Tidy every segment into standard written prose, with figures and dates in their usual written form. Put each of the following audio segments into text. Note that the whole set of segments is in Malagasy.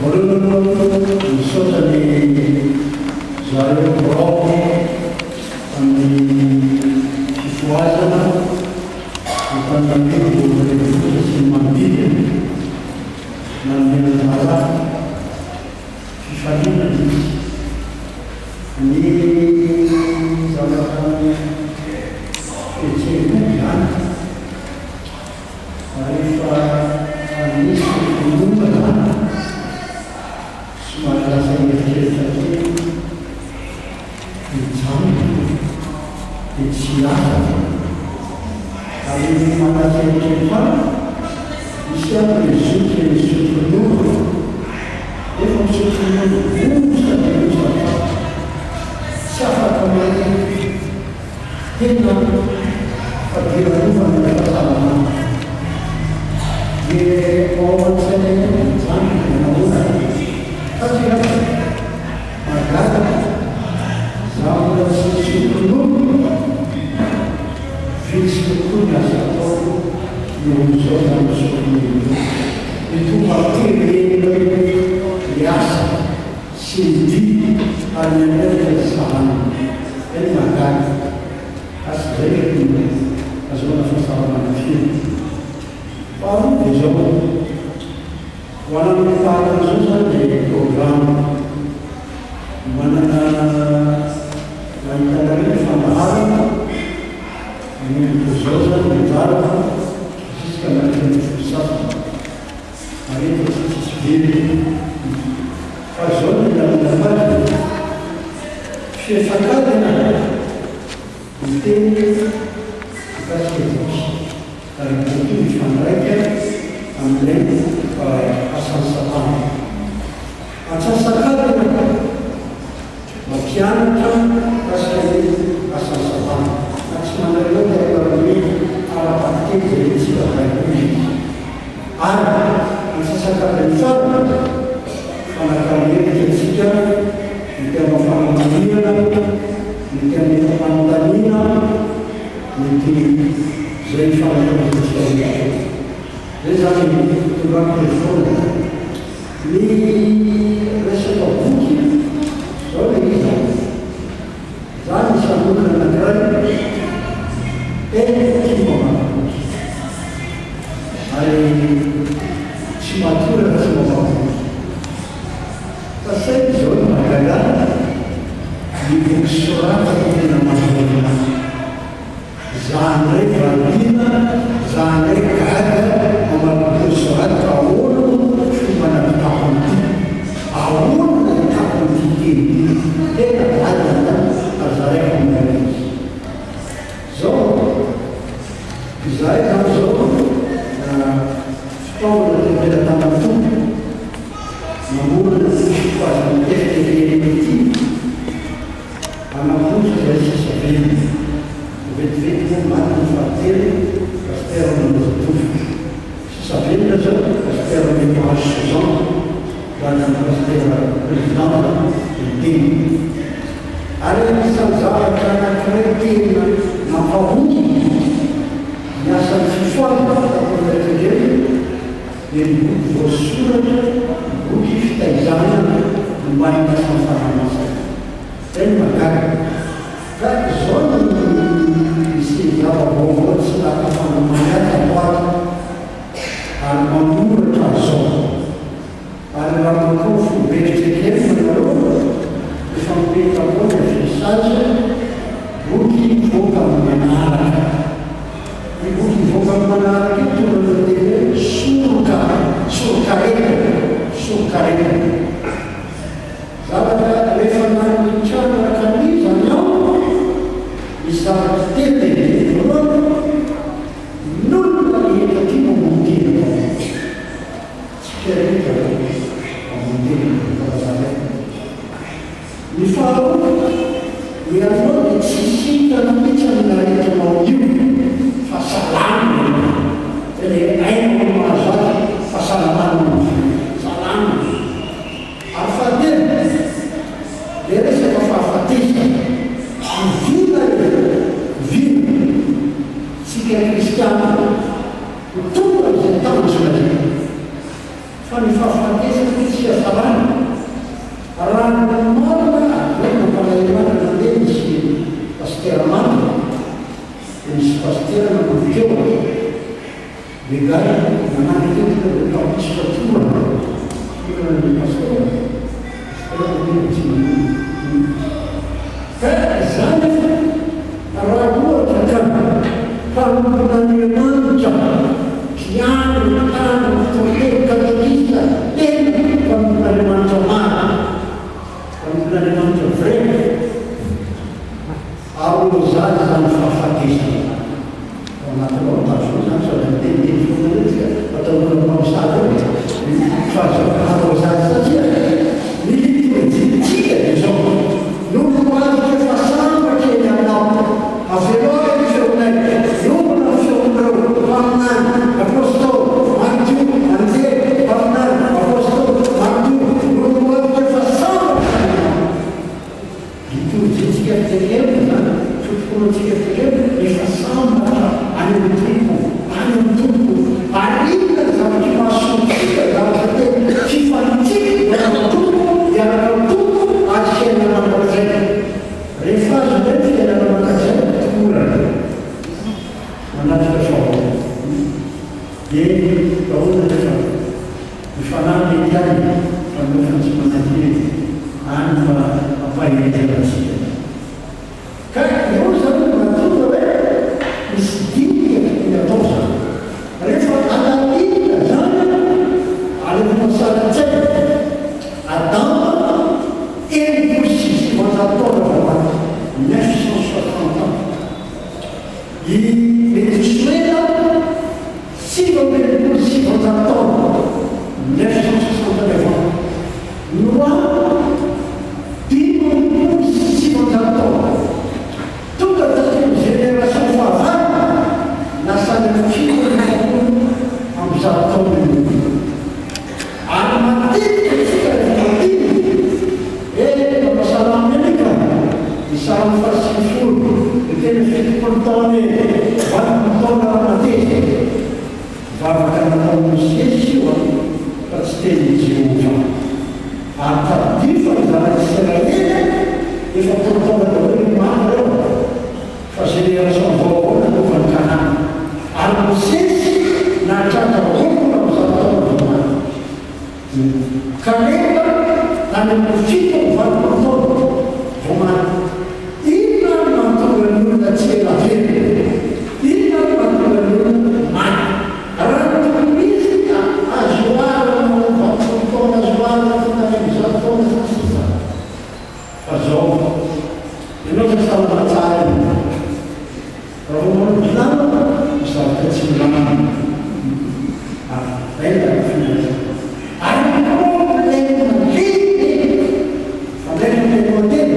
Voalohany aloha misaotra ny zareo birao amin'ny fifohazana Antananarivo renivohitra sy ny manodidina nanome anjara fifaliana izy. Ny zavatra fihetseham-po izany rehefa misy finoana izany somary lasa eritreritra kely mijanona dia tsy hiasa ary ny mahalasa eritreritra ahy misy ihany ilay zoky ilay misotro ronono nefa misotro ronono loza dia loza fa tsy afaka mahita tena fadiranovana ny fahasalamana dia ao an-tsaina ihany mijanona dia nahoana satria Mahagaga, za mbola tsy nisotro ronono, vitsy kokoa ny asa ataoko noho izao za misotro ronono io. Mitombo an-telo heny ny asa sy ny dia ary ny andraikitra sahanina. Eny mahagaga. Asa izay ve no azahoana fahasalamana firy. Faharoa dia izao. Ho an'ireo tahaka an'izao izany dia programa manana mahita ny fandaharana manomboka izao izany ny anjarako jusqu'à mandritra ny folo sasany ary eto tsy tsisy very fa izao no ilaina azy fefakadina miteny mikasika boky Ary ny boky mifandraika amin'ilay asan'i Satana. Antsasak'adiny mampianatra mikasika ny asan'i Satana. Na tsy mandray naoty ary manome ara-bakiteny izay hitsika Baiboly izy. Ary antsasak'adiny farany, fanakalo hevitra antsika, mety hanao fanamarihana, mety hametra fanontaniana, Mety izay ny fanatanjahantsika rehetra eto. Izay izany ny fitondrako telefaonina. Ny resaka boky, izao ilay izy an. Za anisan'ny olona anankiray tena tia mamaky boky. Ary tsy matory raha tsy mamaky boky. Fa saingy izao no mahagaga ahy, ny boky soratako tena mahavelona ahy. Za ndray variana, za ndray gaga mamaky boky soratako, ahoana moa fomba namitako an'ity? Ahoana no nahitako an'ity teny ity? Tena gaga zany ary zaraiko aminareo izy. Zao, izahay zany zao fitaovana teo am-pelatanan'ny Tompo. Mamorona ity fifohazana FTVM ity hanapoitra izay sisa velona. Vao vetivety moa maty ny fahatelo, Pasitera Manozatovo. Sisa velona izao, Pasitera Metoazo Susan, dadan'ny Pasitera Président dia niteny. Ary anisan'ny zavatra anankiray tena nampahomby ny asan'ny fifohazana tato amin'ny FTVM, dia ny boky voasoratra, boky fitaizana nomban'ny asan'ny Fanahy Masina. Izay no mahagaga. Ka izao no misy zava-baovao tsy nahatafanomany ahy tato ato, ary manoratra an'izao. Ary raha mankao foibe fjkm nareo, efa mipetraka ao ny affichage, boky hivoaka amin'ny manaraka. Io boky hivoaka amin'ny manaraka io tonga ny teny hoe soroka, sorokaretina, sorokaretina. Zavatra rehefa nanitrandraka an'izany aho, misy zavatra telo lehibe. Voalohany, ny olona rehetra tia mamono tena daholo. Tsy mpiarenitra ve mamono tena efa lazalaiko. Ny faharoa, ianao dia tsy sitrana mihitsy amin'ny aretinao io fa salama ianao. Ilay aina no mahazo azy fahasalamana no mivoaka. Salama. Ary fahatelo, ilay resaka fahafatesana. Oviana e? Oviana? Tsika kristiana ho tonga amin'izay tanjona izay. Fa ny fahafatesana tsy. fiafarany. Raha ny marina avy eo nampalahelo ahy nandeha nisy pasitera marina dia nisy pasitera nanomboka eo lehilahy nanatrika eo tonga dia tapisitra torana torana ny pasitera pasitera anie tsy maninona ka izany raha ohatra ka mpanompon'Andriamanitra mpiandry mpitandro mpitoriteny katekista tena mpanompon'Andriamanitra marina mpanompon'Andriamanitra vrai arrozazy izany fahafatesana izany ao anatinao tazony izany sao dia miteniteny foana eo tsika atao mpamosavy eo fa zao arrozazy satria ny litorjintsika dia izao noloaziko efa sambatra eny aminao avelao re ny feonay miombona ny feon'ireo mpaminany apostoly maritiora anjely mpaminany apostoly maritiora noloaziko efa sambatra eny aminao. Litorjintsika fitretrena izany, foto-pinoantsika fitretrena, efa sambatra any amin'ny Tompo, any amin'ny Tompo. Ary inona ny zavatra mahasoa antsika, zavatra tena fifaliantsika, miaraka amin'ny Tompo, miaraka amin'ny Tompo ary fiainana mandrakizay. Rehefa azo indray ny fiainana mandrakizay, torana, manatrika fahoriana. Dia ahoana anefa? Ny fanahy mety any fa ny nofony tsy manankery, any fa ampaherezana antsika. Ka eo izany no mahatonga hoe misy dinika tokony atao izany. Rehefa alalinina izany, alefa sary an-tsaina, Adama 960 taona vao maty, 960 ans. I Metosoela 969 taona, 969 ans, Noa 950 taona. Tonga taty amin'ny génération fahavalo, lasa any amin'ny 147 taona i Noa. Ary matetika isika rehefa mandinika, eh, mba salama ihany ka, ny salamo faha-90, dia tena 70 taona e, 80 taona raha mateza. Vavaka nataon'i Mosesy io an, fa tsy tenin'i Jehovah. Ary tadidio fa ny zanak'Isiraely 40 taona daholo ny maro ireo. Fa génération vaovao nanova ny Kanana. Ary Mosesy nahatratra 120 taona vao maty. Kaleba tany amin'ny 87 taona vao maty. Inona no mahatonga ny olona tsy ela velona? Inona no mahatonga ny olona maty? Raha ny tokony ho izy dia azo oharina ho 80 taona, azo oharina tonga any amin'ny 100 taona sy ny sisa. Fa zao, ianao zao salama tsara e! Raha vao manao mpinamana, misy zavatra tsy milamina. Ary zay no filaza. Ary ny problème lehibe fandraisana ny lohateny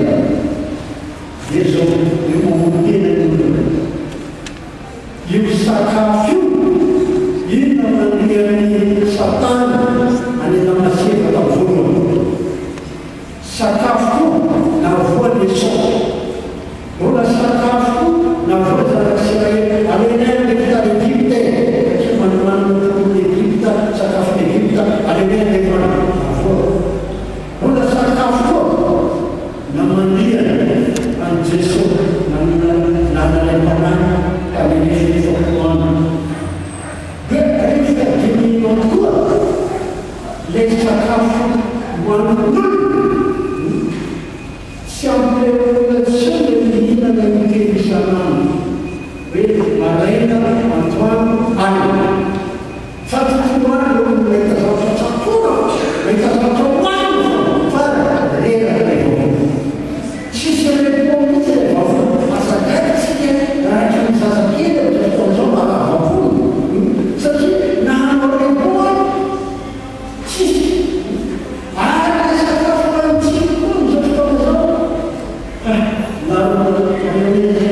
dia zao, io mamono tena ny olona io. Io sakafo io, inona no nandrian'i Satana an'i Adama sy Eva tamin'ny voalohany? Sakafo koa navoa ny Esao. Mbola sakafo koa navoa ny zanak'Isiraely. Aleonay andefa tany Egypta e! Satria manimanina tokoa ny Egypta, sakafon'i Egypta. Aleonay andefa any. Navoa. Mbola sakafo koa namandrihana an'i Jesoa nalaim-panahy tany an'efitra 40 andro. Dia rehefa dinihinao tokoa ilay sakafo hohanin'olona, tsy ampy ilay olona intsony ilay mihinana intelo isan'andro, hoe maraina, antoandro, alina. Fa tokony ho any ireo olona mahita zavatra tsapoina, mahita zavatra hohanina foana, fa reraka ilay vahoaka. Tsisy repos mihitsy ilay vavony. Aza gaga isika raha hatramin'ny zazakely amin'izao fotoana izao marary vavony satria na hanao repos ary tsisy. Ary ilay sakafo hohanintsika koa amin'izao fotoana izao ah, maro mayonnaise.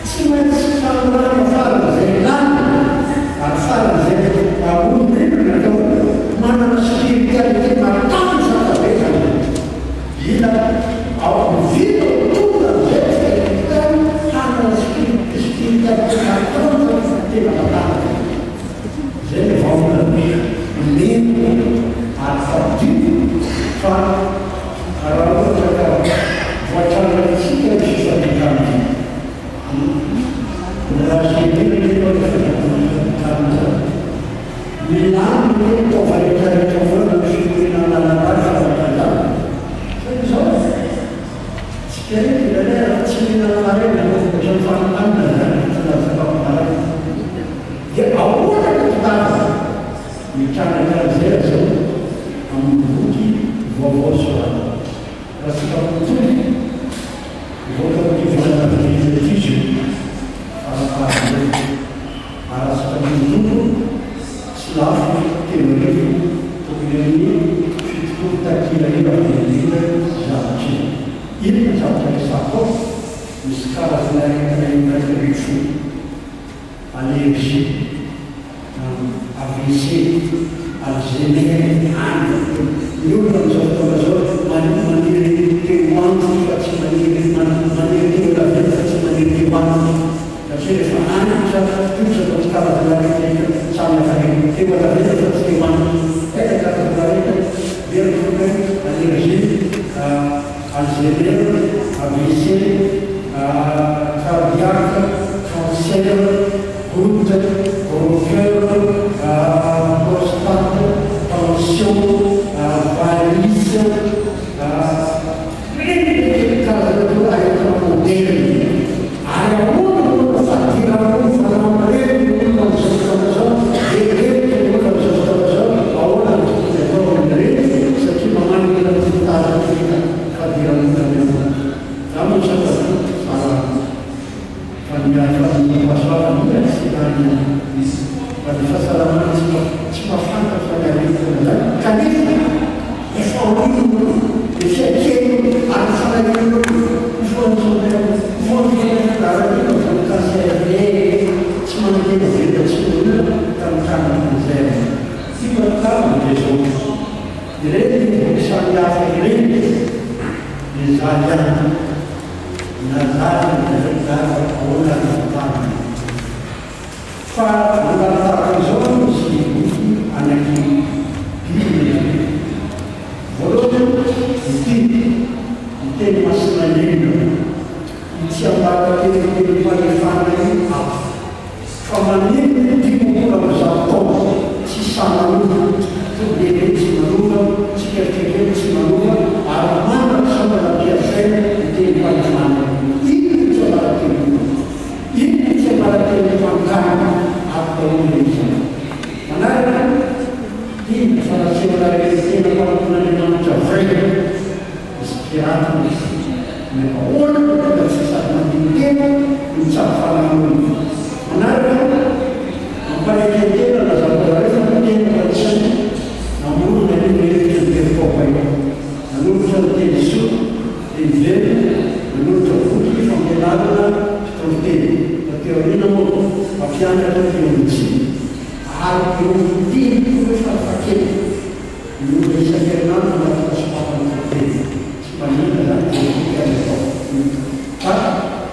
Tsy maintsy fanorana faran'izay lalina ary faran'izay mahomby indrindra ny atao manana spiritualité matanjaka be izany. Mila ao mivily ao tonga amin'izay isika kristiana hanana spiritualité matanjaka tena matanjaka. Izay ilay vahaolana omena ary tadidio fa raha ohatra ka voatrandrakintsika io fifandraikana io, mbola azo heverina aloha ilay fifandraikana izany. Milamina ve ny taova rehetrarehetra foana ny fitoriana ny lalan-drà fandraikan-drà? Fa izao, tsika rehetra indraindray raha tsy mihinana maraina no ohatran'ny fanohanana izany tsy nahazo sakafo maraina. Dia ahoana no tongavana mitrandraka an'izay azao amin'ny boky vaovao soratana? Raha sitrapon'ny Tompo, hivoaka amin'ity volana avril ity izy io, farafahavelony. Ary raha sitrapon'ny Tompo, tsy lafo 3000, tokony amin'ny 70 takila eo raha be indrindra zavatra io. Inona ny zavatra resahako ao? Misy karazana aretina 11. Allergie, AVC, Alzheimer, any ny olona amin'izao fotoana izao maniry te ho antitra fa tsy maniry maniry te ho lavenona fa tsy maniry te ho antitra satria rehefa antitra tojo atao tsy karazana aretina samy hafa ireny te ho lavenona fa tsy te ho antitra aiza karazana aretina very allergie, Alzheimer, AVC, cardiaque, cancer, goutte, gros coeur, prostate, tension, varice, ireny rehetra karazana atao hoe aretina moderina. Ary ahoana no fadiranovana amin'ireny ny olona amin'izao fotoana izao? Very hevitra ny olona amin'izao fotoana izao, ahoana no tokony hatao amin'ireny satria mamangy ny fitaritr'ireny fadiranovana ireny. Za moa tsy afaka fa fa ny fahasoavana io tsy any fa ny fahasalamana tsy tsy mahafantatra ny aretina izany kanefa efa aorian'ny dia fiaiken'ny ary fanahian'ny Tsy manantena velona tsy olona tamin'ny tranon'izay tiako atongavana dia izao, ireny boky samihafa ireny dia izaho ihany nazava ny zavatra ahoana ny tantarany. Fa mbola tahaka izao misy boky anaky dimy ireto. Voalohany, ity, ny teny masina indrindra, io tsiambaratelotelom-pahefana io ato. Fa maninona io 150 taona tsy sahy manova, torolehibe tsy manova, tsikelikely tsy manova, ary mandrakizao mbola ampiasaina io tenim-pahefana io. Inona io tsiambaratelo io? Inona io tsiambaratelon'ny fanokanana ato daholo ilay izy any? Manaraka. Iny fa nasehonareo ny tena mpanompon'Andriamanitra vrai misy pirate misy ny ahoana no tonga tsy sady mandini-tena no mitsabo fanahy olona manaraka ampanekentena lazako anareo fa ny tena fa tsy namorona an'io hevitra ny perikopa io nanolotra ny teny soa teny velona nanolotra boky fampianarana mpitoriteny taty aoriana moa mpampianatra teolojia Ary eo amin'ny teny koa hoe farafahakeliny, ny olona isan-kerinandro manatona sopapa ny toriteny. Tsy maninona izany dia boky azo atao. Fa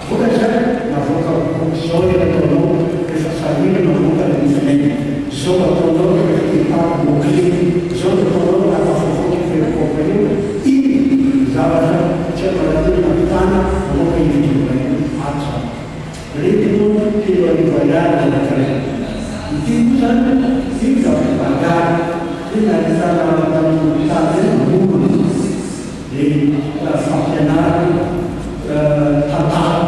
vokatr'izany, navoaka boky izao ilay nataonao rehefa sahirana avoaka ny nifinay. Izao ataonao rehefa te hitady mot clé. Izao no ataonao raha tafavoaka io perikopa io. Iny ny zavatra tsy ambaratelo nampitana namoaka io livre io ato izany. Reto moa 3000 ariary ny anankiray. Ity koa izany io zavatra mahagaga hoe nahitana tamin'ny tany ireny namorona dia fampianarana tantara,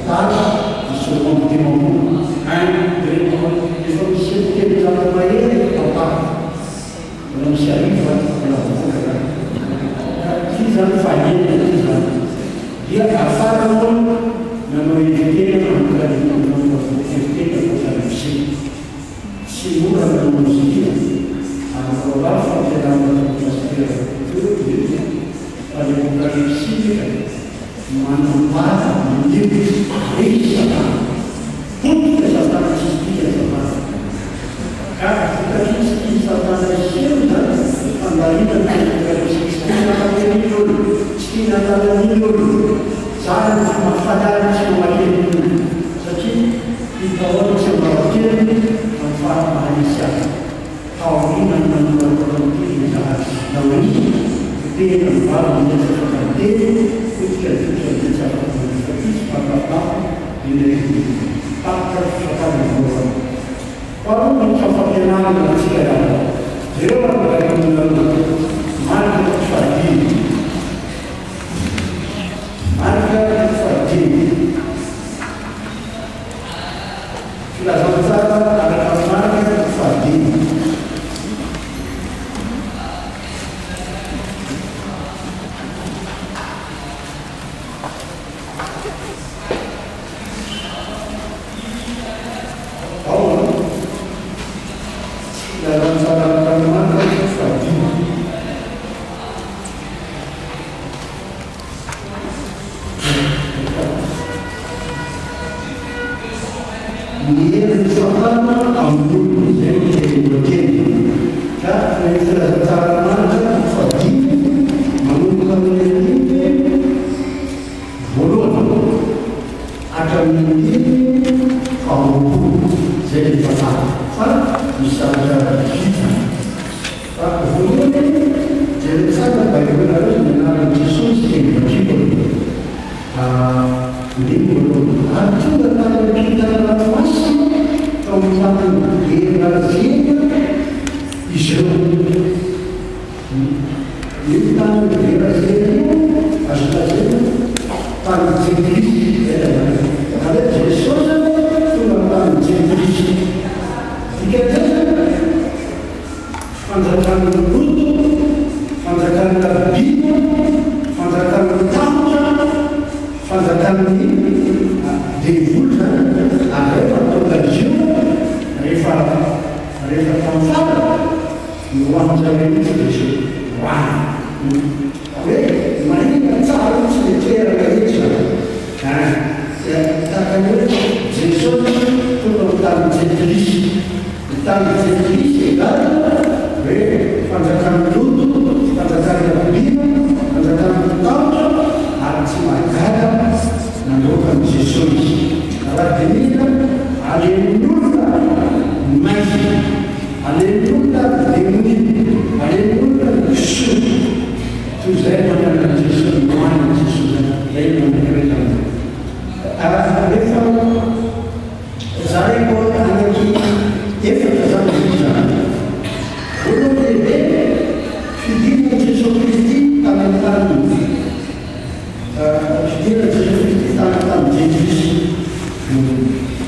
tantara misy roa amby dimampolo, un, deux, trois, efa misy 300 mahery ny tantara. Mbola misy arivo any mbola mivoaka zany. Ka ity zany fahenina ity zany. Dia afara moa nanao hevitena nanomboka ny nanomboka hevitena apokalypsy. Tsy mora ny nanao izy ity an. Ary roalahy fampianarana tamin'ny pasitera teo io fa ny apokalypsy nefa manambara. nahalala an'iny olona. Zany no tsy mahafaly ahy tsy mamaky an'iny olona satria hita ao ny tsiambaratelony amin'ny faritra maha izy azy. Taoriana ny nanoratana ity dia zahary nahoria potehina ny vava ny tsy afaka miteny, potika ny trotro ny tsy afaka mandefa ty tsy mahatafitafy indray ny tapitra ny fisakana voalohany. Faharoa miditra amin'ny fampianarana antsika ihany. Jereo ary ny Baibolinareo. Marika toko fahadimy. Marika toko fahadimy. Filazantsara araka an'i Marka toko fahadimy. Ao an! Filazantsara araka an'i Marka toko fahadimy. Ny herin'ny Satana amin'ny olona, izay no teny lohateny. Ka ny filazantsara Marka toko fahadimy manomboka amin'ny andininy voalohany hatramin'ny andininy faharoapolo, izay ilay tantara. Fa misy zavatra vitsivitsy. Fa voalohany, jereo tsara ny Baibolinareo izay ny anaran'i Jesosy teny vakiko aloha. Andininy voalohany. Ary tonga tany ampitan'ny ranomasina tao amin'ny tanin'i Gerazena izy ireo. Io tanin'i Gerazena io, azo lazaina, tanin'i Jentilisa, izay ilay anarana. Izany hoe Jesosy tonga amin'ny tanin'ny Jentilisa. Dikan'izay izany, Fanjakan'ny loto, fanjakan'ny habibiana, fanjakan'ny tahotra, fanjakan'ny devoly izany, ary rehefa tonga izy io, rehefa rehefa tamin'ny farany, nohanin-jareo mihitsy Jesoa, nohaniny. Hoe mahita tsara mihitsy ilay toerana eto izany. Ein, dia tahaka ny hoe Jesosy tonga ho tamin'ny jentilisa. Ny tanin'i Jentilisa égale hoe fanjakan'ny loto, fanjakan'ny habibiana, fanjakan'ny tahotra ary tsy mahagaga nandroaka an'i Jesoa izy. Raha dinihina, aleon'ny olona ny maizina, aleon'ny olona ny demonia, aleon'ny olona ny kisoa toy izay manaraka an'i Jesoa, ny nohanin'i Jesoa izany. Izay no anankiray. Rehefa Zaraiko anaky efatra zany izy io zany. Voalohany lehibe, fidiran'i Jesoa Kristy tany amin'ny tany fidiran'i Jesoa Kristy tany amin'ny tany jentilisa.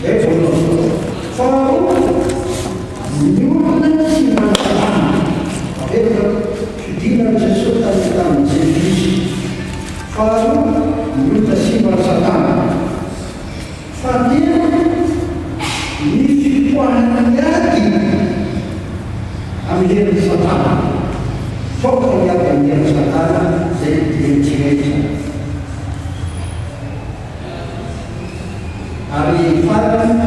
Zay voalohany. Faharoa, ny olona tsy manam-pinoana. Averiko, fidiran'i Jesoa tany amin'ny tany jentilisa. Faharoa, ny olona simban'i Satana. Fahatelo, ny fipoahana ny ady amin'ny herin'i Satana. Mipoaka ny ady amin'ny herin'i Satana izay eritreretina. Ary farany,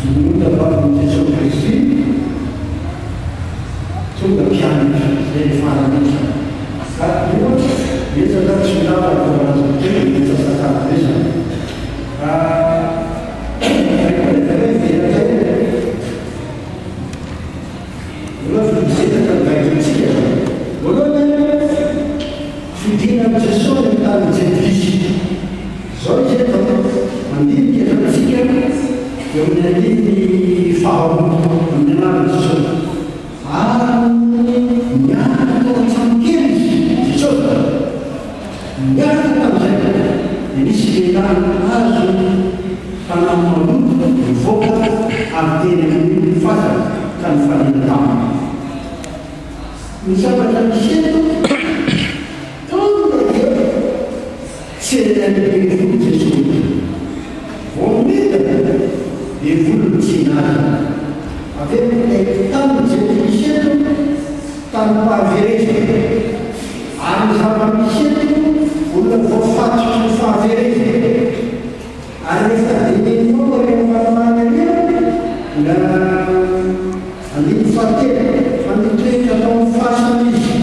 ny ota vavin'i Jesoa Kristy tonga mpianatra, izay ny farany indrindra. Ka io betsaka tsy lava ny voalaza teo, betsaka Satana be zany. Voalohany mizetaka ny Baibolintsika zany. Voalohany fidinan'i Jesoa ny tanin'i Jentilisa. Zao izy eto, mandinika zany tsika eo amin'ny andininy faharoa amin'ny anaran'i Jesoa. Ary niaraka tao an-trano kely izy, Jesosy zany. Niaraka tamin'izay dia nisy lehilahy nahazo fanahy maloto nivoaka avy teny amin'ny fasana ka nifanena taminy. Ny zavatra misy eto, tonga dia tsenain'ny devoly Jesosy. Vao midina, devoly mitsena azy. Avy eo ilay tany jentilisa eto, tanim-pahaverezana. Ary ny zava-misy eto, olona voafatotry ny fahaverezana. Ary rehefa dinihinao ireo ambanimbany ireo, na andininy fahatelo, fa nitoetra tao amin'ny fasana izy,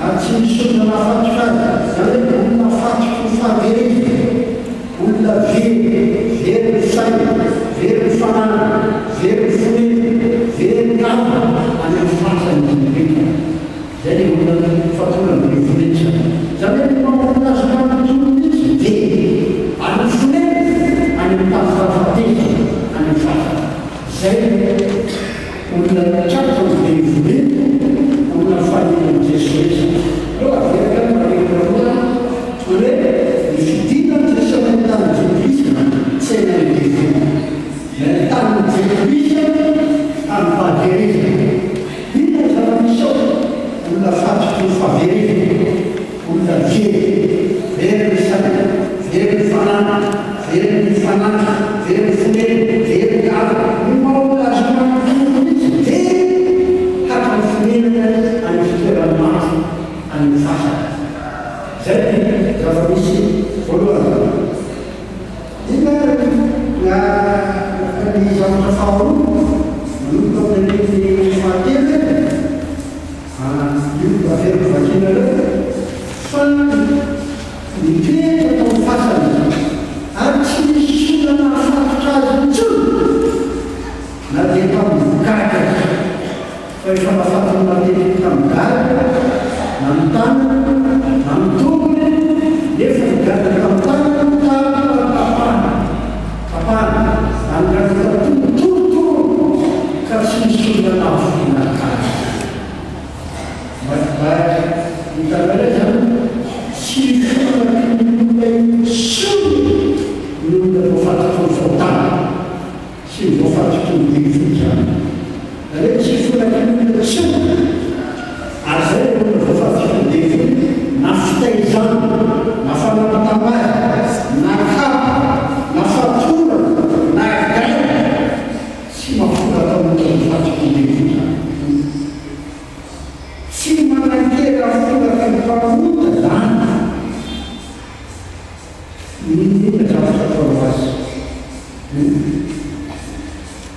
ary tsy nisy olona nahafatotra azy. Izany hoe. very, very ny saina, very ny fananana, very ny fonenana, very ny havana any amin'ny fasana izy rehetra. Izay ilay olona fatorana devoly izany. Izany hoe ny maha-olona azy manontolo mihitsy very. Ary ny fonenana any amin'ny tany fahafatesana, any amin'ny fasana. Izay no olona tratry ny devoly, olona fanehoan'i Jesosy. Aleo averiko any mamerina roa hoe ny fidinan'i Jesosy any amin'ny tany Jebosy tsy any amin'ny devoly. Ny any tanin'i Jebosy tany fahaverezana. Inona ny zava-misy ao? Olona fatotry ny fahaverezana, olona very, very ny saina, very ny fanahy, very ny fanahy, very ny fonenana, very ny havana, ny maha olona azy manontolo mihitsy very haka ny fonenany any amin'ny fitoeran'ny maty, any amin'ny fasana. Izay ny zava-misy voalohany. Inona ary ny zavatra faharoa manomboka amin'ny andininy fahatelo e? Io averiko vakinareo fa nitoetra tao amin'ny fasana izy ary tsy nisy olona nahafatotra azy intsony na dia tamin'ny gadra aza. Fa efa nafatony matetika tamin'ny gadra na ny tanany na ny tongony, nefa ny gadra tamin'ny tanany tapatapahana, tapahana, na ny gadra tamin'ny tongony torotoro, ka tsy nisy olona nahafoana azy. Mba hitanareo izany, tsy folaky ny olona intsony ny olona voafatotry ny fahotana. Tsy voafatotry ny devoly izany. Nareo tsy folaky ny olona intsony. Ary izay ilay olona voafatotry ny devoly, na fitaizana, na fanambatambazana, na kapa, na fatorana, na gaina, tsy mahafolaka olona voafatotry ny devoly izany. Tsy manan-kery hahafolaka ny mpanota izany. N'inon'inona zavatra ataonao azy. Hum.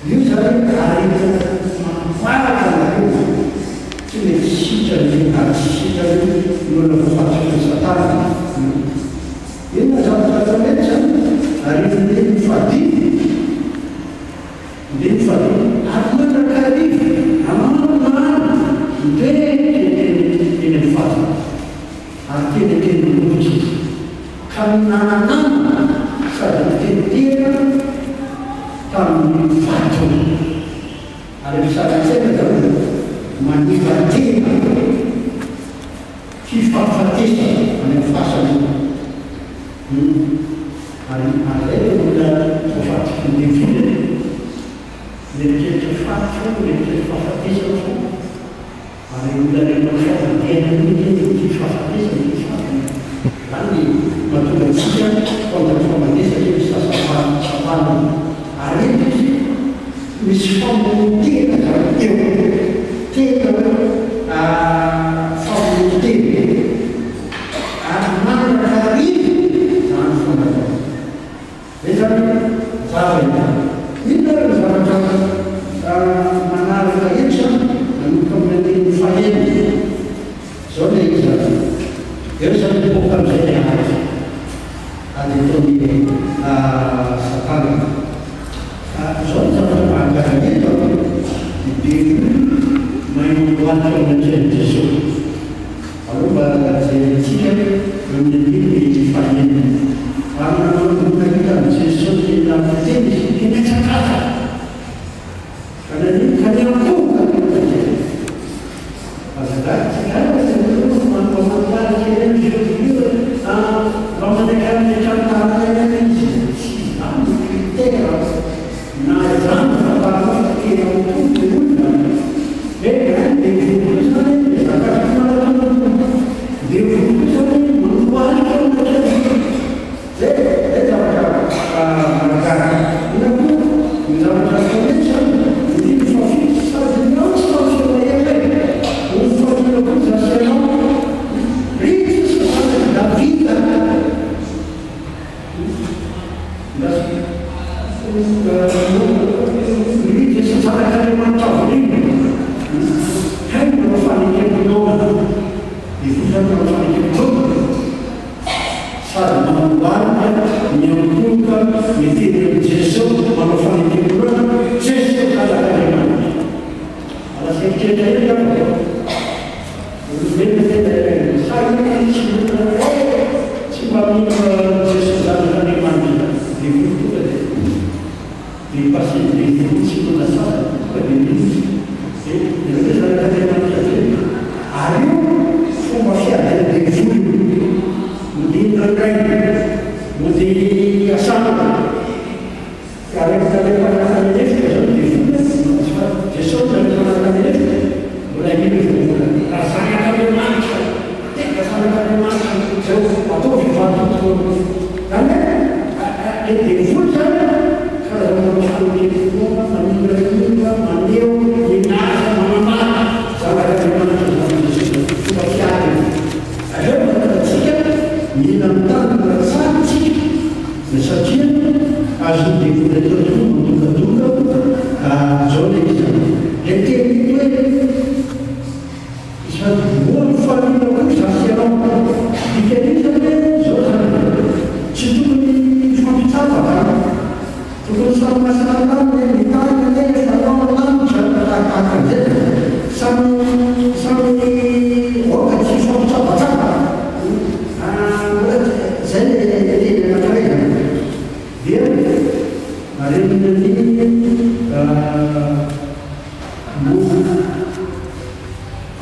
Io zany aretina mamparaka anareo tsy mety sitrana io ary tsy sitrana io ny olona voafatotry ny satana. Hum. Inona zavatra atao eto zany? Aretina iny fadimy. Andininy fahadimy, Ary mandrakariva, aman'alina, mitoetra eny eny amin'ny fasana, ary teneteny rovitra izy, ka nananana sady nitenitena tamin'ny vatony. Ary amin'ny sary an-tsaina izany dia maniva tena fifahafatesana any amin'ny fasana io. Ary ary izay ilay olona voafatotry ny devoly e! Mieritreritra faty foana, mieritreritra fahafatesana foana. Ary olona ilay manao famadihana mihitsy hoe ity fahafatesana, ity faty. Izany no mahatonga antsika contre ny famadihana satria misy fahasambarana. Ary eto izy misy famonon-tena izany eo. Tena hoe famonon-tena. Ary mandrakariva izany fomba izany. Izay izany mazava io. Inona ary ny zavatra manaraka eto izany? Manomboka amin'ny andininy fahenina. Izao ilay izy ary. Eo izany mipoaka amin'izay ilay ady. Ady ataon'i Satana. Fa izao ny zavatra mahagaga eto an, ny devoly mahay mandohalika eo anatrehan'i Jesosy. Aleo mba jerentsika eo amin'ny andininy fahenina. Ary nanomboka nahita an'i Jesosy niteny izy, dia nihatsakasa. Ka naninona? Ka niankohoka teo anatrehany. Azafady, tsy gaga tsy nijoro fa mba mampiaraka ireny jeudi io e! Mba mandeha any an-trano taranaka ihany izy. Tsy izany no critère na izany no fahafahanao fa tena ho tompo ilay olona. Eny an, dia devoly koa izany e, mizakazaka manatona ny Tompo. Devoly koa izany e, mandohalika eo anatrehan'ny Tompo. Zay, zay zavatra mahagaga. Inona koa ny zavatra atao eto izany? Ny andininy fahafito, sady niantso tamin'ny feo mahery hoe, Ho fatorana koa izaho sy ianao, ry Jesosy Zanak'i Davida. Ry Jesosy Zanak'Andriamanitra Avo Indrindra, hay manao fanekem-pinoana. Devoly izany manao fanekem-pinoana. Sady manamboarina miankohoka. Ka rehefa nalefa tany an'efitra izao ny devoly a, tsy fa Jesosy no nalefa tany an'efitra, mbola iny ny voambolana. Raha zanak'Andriamanitra, tena zanak'Andriamanitra izao, ataovy vato toa. Izany hoe ilay devoly izany a, karazana manao foana, manimba maneho, milaza, manambara zanak'Andriamanitra izany Jesosy izany. Fomba fiady io. Avy eo mahita antsika mila mitandrina tsara isika. Satria azon'ny devoly atao tokoa ny mandokadoka izao ilay izy an! Ilay teny ito hoe sady moa mifanila koa izaho sy ianao. Dikan'io izany hoe izao izany e, tsy tokony hifampitsapa zany. Tokony samy masina tany e, ny tany anie efa anao ny lanitra tahakahaka an'izay e. Samy samy aoka tsy hifampitsapatsapa. Mbola zay le teny anakiray zany dia marenina ny mofo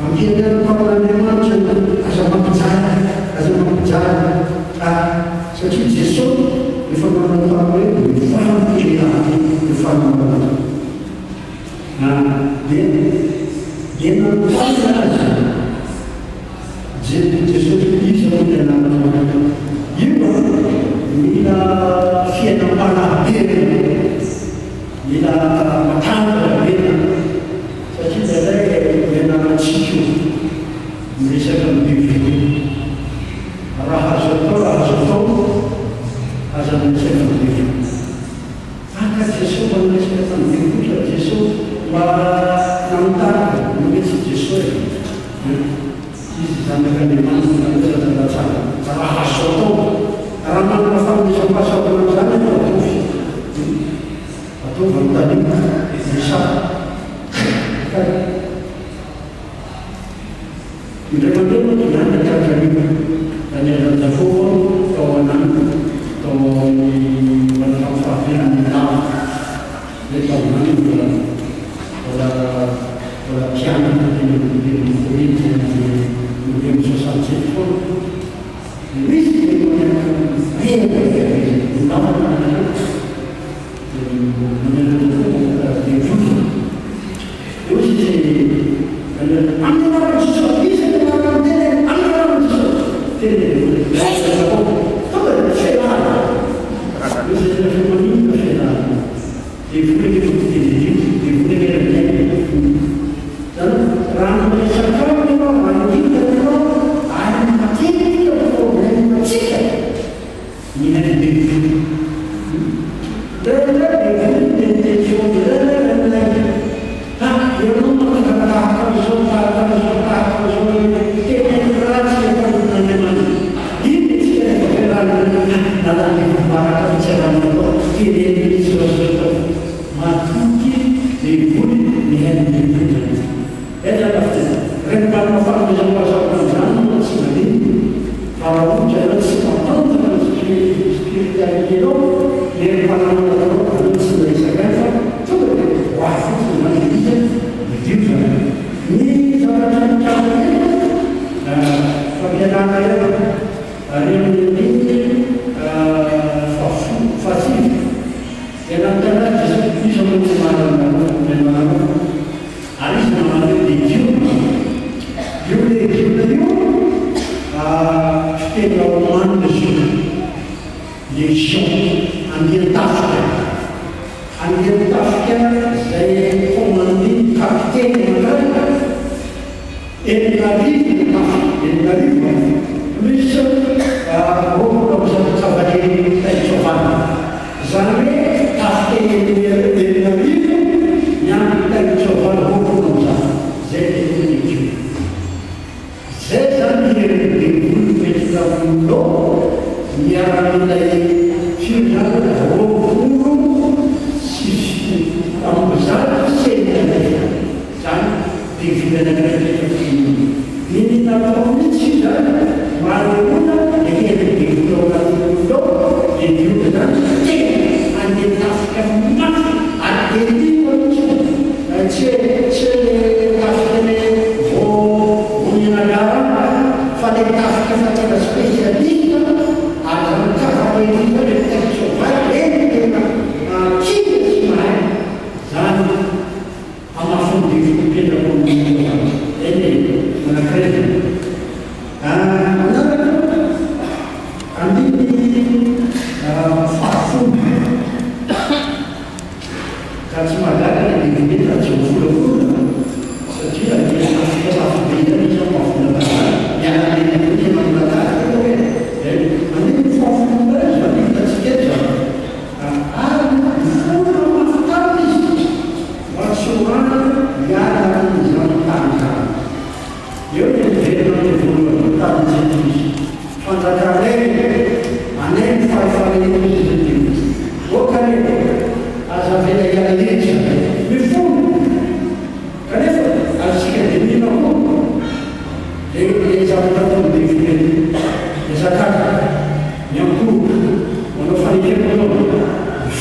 ampianarina mpamin'Andriamanitra ny aza mampijaly aza mampijaly ah satria Jeso efa nanao taminy hoe mifaly ty lehilahy ty mifaly manao ah dia dia nanontany azy Jesosy Iza moa ny anaranao? Io an, mila fiainam-panahy be ianao, mila matanjaka be ianao, satria indraindray ianarantsika io miresaka amin'ny devoly io. Raha azo atao, raha azo atao, aza miresaka amin'ny devoly. Haka Jeso mba niresaka tamin'ny devoly fa Jeso mba nanontany no hoe tsy Jeso e! Hein? Izy zanak'Andriamanitra no nanao zavatra tsara. Raha azo atao, raha manana fanomezam-pahasoavana amin'izany ianao ataovy. Hein? Ataovy anontanio, resaho. Fa Indray mandeha manko izany dia tratran'io Daniel Rajakobo aho tao Ananona, tao amin'ny mbola tamin'ny fahavelony lava, hoe tao Ananona mbola mbola mbola mpianatra teny amin'ny teny amin'ny commune teny amin'ny amin'ny 67 foana. Dia misy demoniaka reraka be izy, namana anankiray.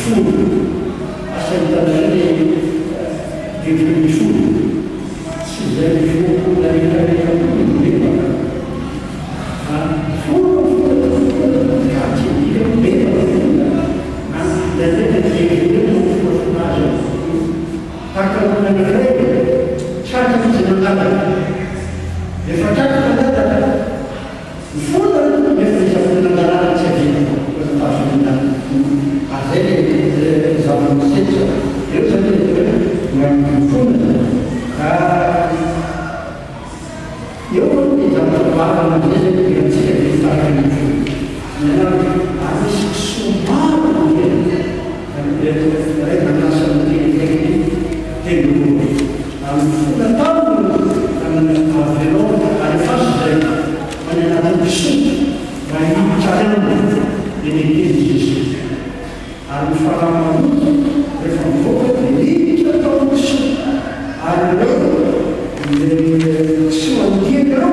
Mifona. Asa hitanareo le devoly mifona. Tsy izay mifoha rehetra rehetra koa no mibebaka. Fa mifona mifona mifona ka tsy midika hoe mibebaka mifona. An, indraindray le devoly eo no mampifonafona azy ao. Tahaka ny olona anankiray tratra izy nangataka. Rehefa tratra nangataka. Mifona nefa ny zavatra nangalana tsy adino fa ny fahazotoana ary zay le zava-misetra eo zany le atao hoe mifona zany ka eo ny zavatra goavana amizay zany idirantsika de mitarika ny mifona ny anarany ary misy kisoa maro mandeha ray manasa ny teny akaiky ny tendrombohitra ary mifona taminy no avelao alefaso izay any anatin'ny kisoa mba hiditra any aminy dia neken'i Jesoa. Ary ny fanahy maloto rehefa mivoaka dia miditra tao amin'ny kisoa ary ireo ilay kisoa andiany ireo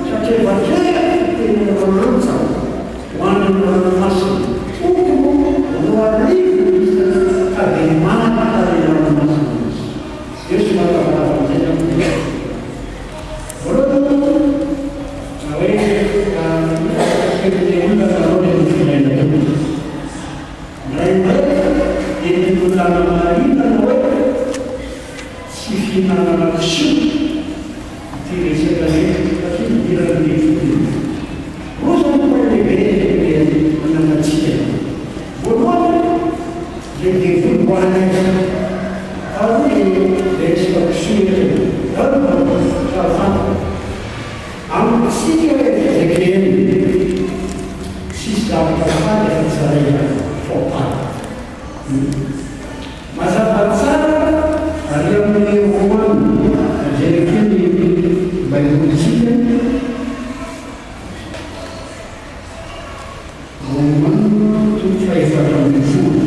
satria efa reraka teny amin'ny rantsa ho any amin'ny ranomasina tokony ho 2000 ny isany ka dia maty tany an-dranomasina izy. Eo somary lavalava amin'izay izany dia. Voalohany aloha na hoe kely olona nanao ny filaina io. Indraindray entin'olona anamarinana hoe tsy fihinanana kisoa ity resaka eto satria nidiran'ny devoly io. Roa izany ny point lehibe tokony hananantsika. Voalohany ilay devoly mbo hanaiky. Faharoa ilay resaka kisoa eto. Izany no tsara fantatra. Amintsika FJKM, tsisy zavatra fady afa-tsy iray ihany, fampana. Mazava tsara ary amin'ny Romana, jereo kely ny Baibolintsika. Romana toko fahefatra ambin'ny folo,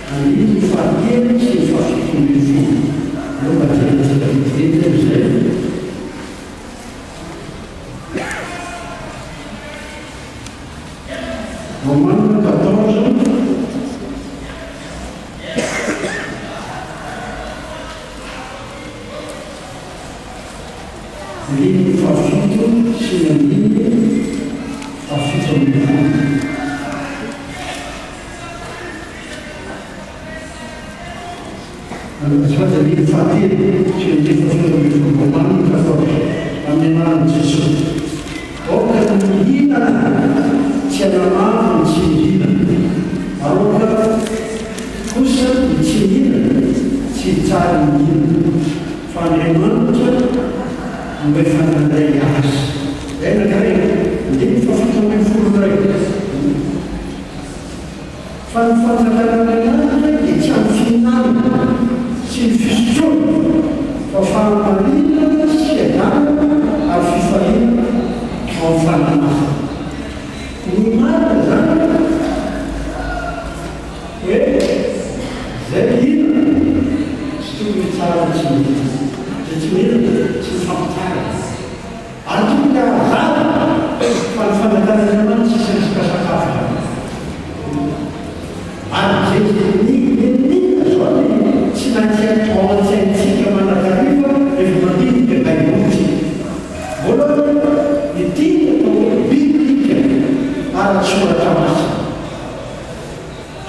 andininy fahatelo sy ny fahafito ambin'ny folo. Aleo mba jerentsika vetivety aloha izay. Romana 14. Andininy fahafito sy ny andininy fahafito ambin'ny folo. Azafady, andininy fahatelo sy ny andininy fahafito ambin'ny folo Romanina 14, Amin'ny anaran'i Jesoa, aoka ny mihinana tsy hanamavo ny tsy mihinana, ary aoka kosa ny tsy mihinana tsy hitsara ny mihinana. Fa Andriamanitra no efa nandray azy. Izay anankiray, andininy fahafito ambin'ny folo indray. Fa ny fanjakan'Andriamanitra dia tsy amin'ny fihinanana sy ny fisotroana, fa fahamarinana sy fiadanana ary fifaliana ao amin'ny Fanahy Masina. Ny marina izany hoe izay mihinana tsy tokony hitsara ny tsy mihinana, izay tsy mihinana tsy mifampitsara, ary tokony hahazava fa ny fanjakan'Andriamanitra tsy resaka sakafo izany. Ary izay n'inona izao ny tsy maintsy ao an-tsaintsika mandrakariva rehefa mandinika Baiboly isika. Voalohany, ity ny atao hoe biblika, ara-tsoratra masina.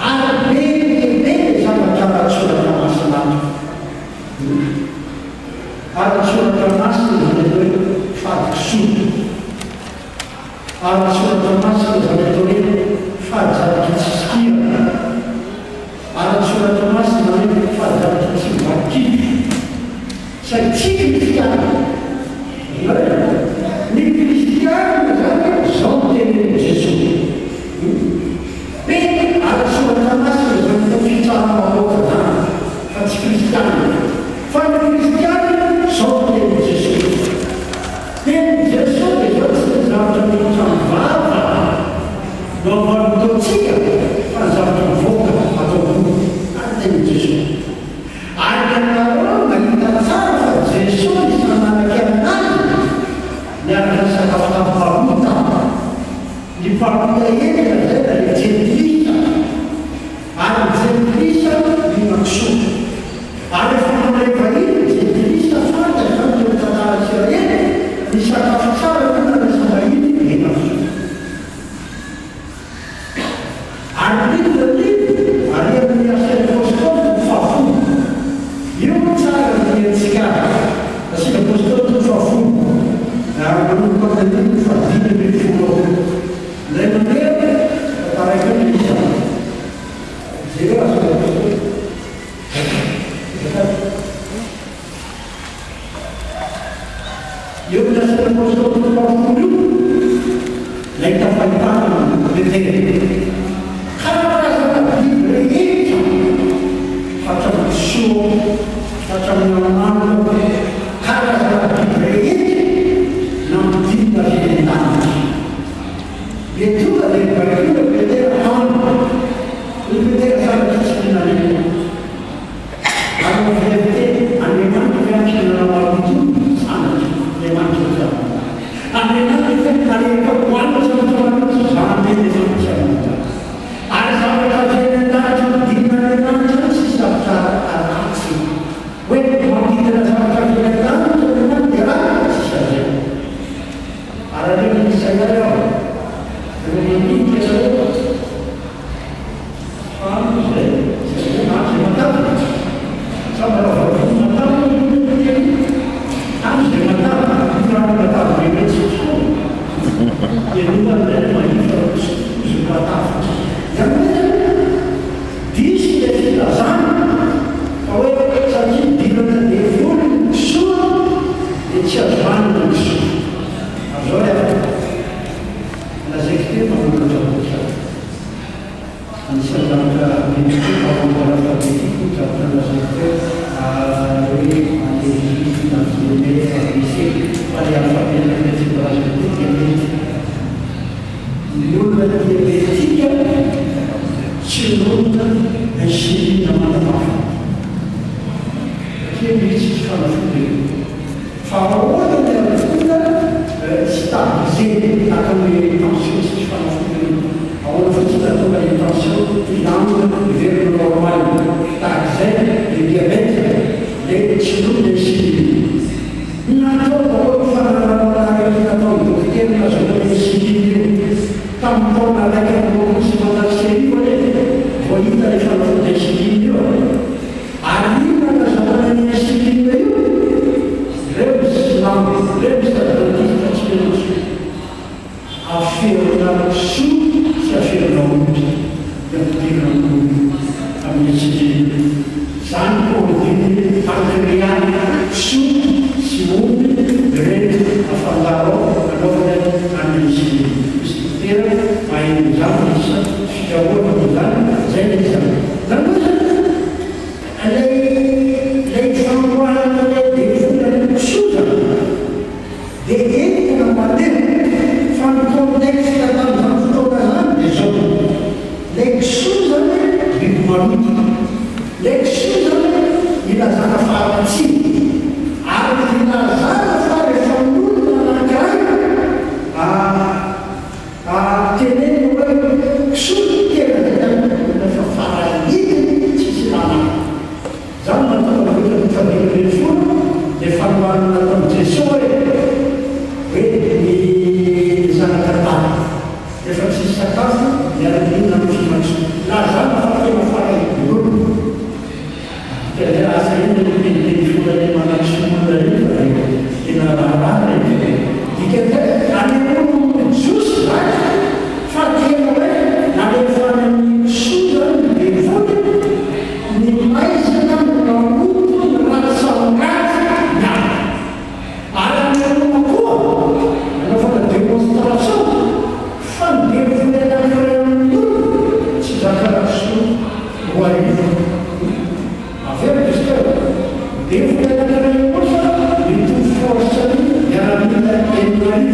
Ary be dia be ny zavatra ara-tsoratra masina ato. Ara-tsoratra masina izany atao hoe fahadisoana. Ara-tsoratra masina izany atao hoe fady zavatra tsisy kirana. Ara-tsoratra masina izany hoe fady zavatra tsy mivaky kibo. Saingy tsy kristiana. Azonareo? Ny kristiana izany izao no tenenin'i Jesoa. Be ara-tsoratra masina izany atao fitsaram-bahoaka izany fa tsy kristiana. Fa ny kristiana izao no tenin'i Jesoa. Tenin'i Jesoa dia izao tsy ny zavatra miditra amin'ny vava no amboarin-taontsika fa ny zavatra mivoaka atao am-po. Izany ny tenin'i Jesoa. Ary ianareo mahita tsara fa Jesoa isan'andro. Jereo asan'ny Apostoly. Azafady. Eo amin'ny asan'ny Apostoly toko fahafolo io, nahita fahitana Petera. Karazana biby rehetra, hatramin'ny kisoa, hatramin'ny amalona, karazana biby rehetra nampidinina avy any an-danitra. Dia tonga dia nobaikoina i Petera hano. Hoy Petera, Sanatria tsy mihinana io. Ary novolena teny, Andriamanitra ve hampihinana maloto? Sanatria. Andriamanitra tsy hanao izany. Andriamanitra ve haniraka hohanina zavatra maloto? Izany ve dia efa tsy hanao izany. Ary zavatra avy any an-danitra ampidirina any an-danitra tsy zavatra ratsy. Hoe mampidina zavatra avy any an-danitra Andriamanitra dia ratsy? Tsisy an'izay. Ary aleo misaina ary aho rehefa mandinika ianareo fa amiko izay satria andro izay matavy sa mbola vaovao ny matavy ny teny andro izay matavy io rano matavy be ireny tsy tsony dia io ary ilay mahita fa tsy izy no matavy izany hoe zany diso ilay filazana fa hoe satria dirana devoly ny kisoa dia tsy azo hanina ny kisoa. Ary izao ry havana, lazaiko teo manoratra boky aho. Anisan'ny zavatra be tokoa ao amin'ny alfabetika io zavatra nolazaiko teo, hoe allergie na diabète, ABC, fa ilay alphabet nolazaiko teo dia mety. Ny olona diabetika tsy lonona insuline manamafy. Satria misy tsy fanafody io. Fa ahoana ny aretina stabiliser tahaka ny tension tsisy fanafody io. Ahoana fotsiny ahatonga ny tension hilamina hiverina normal. Tahaka izay le diabète, le tsy lonona insuline. Natao daholo ny fanarahanana aretina ataon'ny dokotera nahazoana insuline io. Tamin'ny taona 1921 anie vao hita ilay fanafody insuline io e. Ary inona no azahoana an'io insuline io? Ireo ny silamo, ireo misy adventiste tsy mino intsony. Aferina kisoa sy aferina omby dia ampidirina amin'ny amin'ny insuline. Izany produit pancréas kisoa sy omby ireto afangaro ao anaovana an'ny insuline. Misy dokotera mahay an'izany, misy fikarohana amin'izany, izay ilay izy zany. Izany hoe zany ilay ilay fandroahana ilay devoly any amin'ny kisoa zany dia entina mandeha fa ny contexte tamin'izany fotoana izany dia izao, ilay kisoa zany biby maloto, ilay kisoa zany ilazana faharatsiana ary ilazana fa rehefa olona anankiray Ary tenenina hoe kisoa ny tena zay zany olona efa farahidiny tsisy ilana azy. Zany no mahatonga ny boky 15 le fanoharana nataon'i Jesoa hoe hoe ny zanaka adala rehefa tsisy sakafo miara-mihinana amin'ny fimaso. Lazana fa tena farahidin'olona. Tena asa inona io teniteny foana io manakisoa olona io fa dia tena raharaha re e! Dikan'izay anehoana ny Jiosy izany fa tena hoe nalefa any amin'ny kisoa izany ny devoly, ny maizina no namoto ny ratsan-dratsy miaraka. Ary anehoana koa, nanaovana démonstration, fa ny devoly anankiray amin'ny olona tsy zakana kisoa 2000. Averiko izy teo, ny devoly anankiray kosa mitovy force ny miaramila 6000,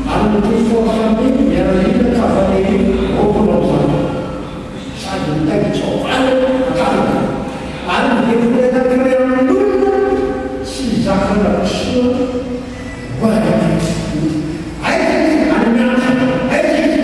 ary mitovy force amin'ny miaramila cavalerie 120. Sady mitaingin-tsoavaly an-tanana. Ary ny devoly anankiray amin'olona tsy zakana kisoa 2000. Aiza izy? Any miandry. Aiza izy?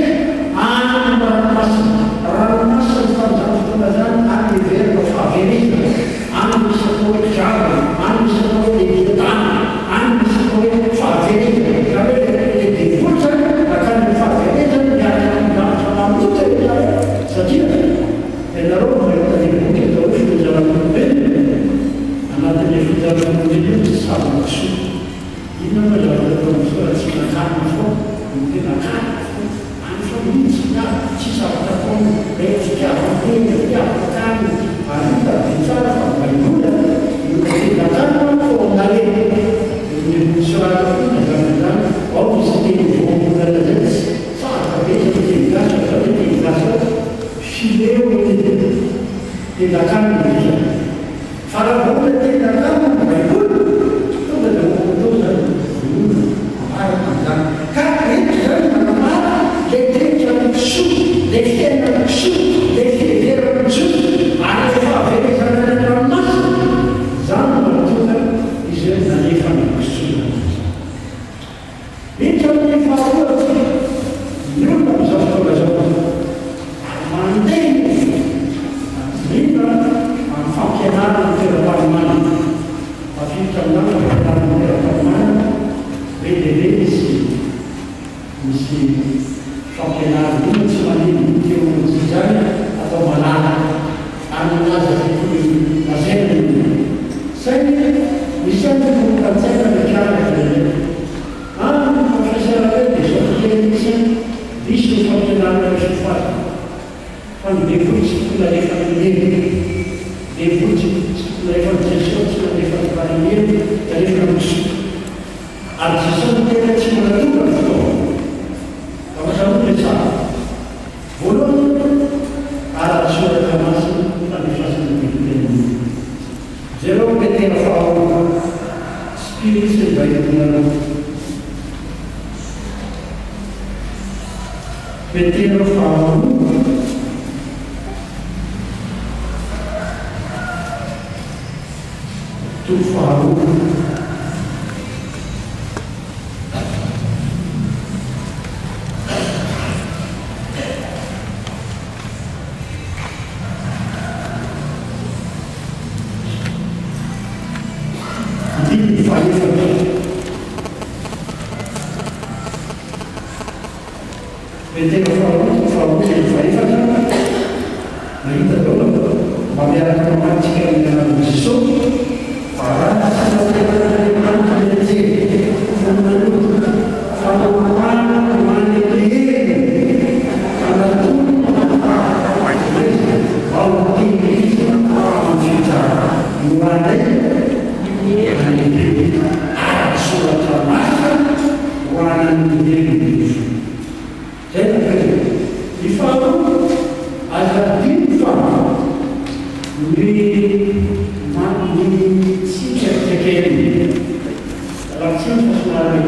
Any amin'ny ranomasina. Ranomasina tamin'izany fotoana izany ary heverina ho fahaverezana. Any misy atao hoe dragona, any misy atao hoe leviatana, any misy atao hoe fahaverezana. Izany hoe ilay devoly izany nankany amin'ny fahaverezana miaraka amin'ny lanitra maloto ry zareo satria ianareo no mahita ilay boky atao hoe Filazan'olombelona, anatin'ilay Filazan'olombelona io misy sarina kisoa. Inona moa zavatra atao amin'izao raha tsy nakarina foana no tena akarina foana, any foana mihitsy ny ahy. Tsy zavatra ataony ilay fitiavan-tena, fitiavan-tany ary hita dia tsara fa ny Baiboly no tena tsara fa naleha ny soratana foana izany izany ao misy teny voambolana izay tsy sarotra be satria teny gasy fa izao ilay teny gasy ao fileo ny tendakanina ny dikany fa raha vao olona tendakanina ny Baiboly tonga dia voakoto izany vonoina ambara tamin'izany ka eto izany manambara ilay toetran'ny kisoa ilay fiainan'ny kisoa ilay fiheveran'ny kisoa ary ilay fahaverezana any an-dranomasina izany no mahatonga izy ireo nalefa ny kisoa izany. Miditra amin'ny faharoa antsika, ny olona amin'izao fotoana izao ary mandeha ny indrindra amin'ny fampianarana ny toeram-panomanana. Tafiditra amin'izany ny fampianarana ny toeram-panomanana, be dia be misy misy fampianarana inona tsy manino ny teolojia izany atao malalaka ary milaza izay tokony lazaina ny olona. Saingy misy ihany ny korontantsaina mitranga indraindray. Any ny professeur reo dia zao fiteny mihitsy an, diso ny fampianarana io sofazana fa ny devoly tsy tokony alefa any helo, devoly tsy tsy tokony alefa any Jesosy tsy nalefa any helo dia alefa any kisoa. Ary Jesosy niteny hoe tsy mbola tonga ny fotoana. Zavatra roa no resahako. Voalohany, ara-tsoratra masina fandefasana ny bibiteny. Jereo Petera faharoa, Spirit sy ny Baibolinareo. Petera faharoa. Toko faharoa. Andininy fahefatra. Petera faharoa toko faharoa andininy fahefatra, Nahita daholo mba miaraka mamaky tsika amin'ny anaran'i Jesosy fa raha tsy naterak'Andriamanitra ny anjely fa nanota fa nampahana ho any an-gehenina fa natolony aiza mba ho tehirizina amin'ny fitsarana no anay any ara-tsoratra masina ho an'ny velona. Zay no toerana. Ny faharoa, aza adino fa ny ny tsika FJKM, raha tsiny fa somary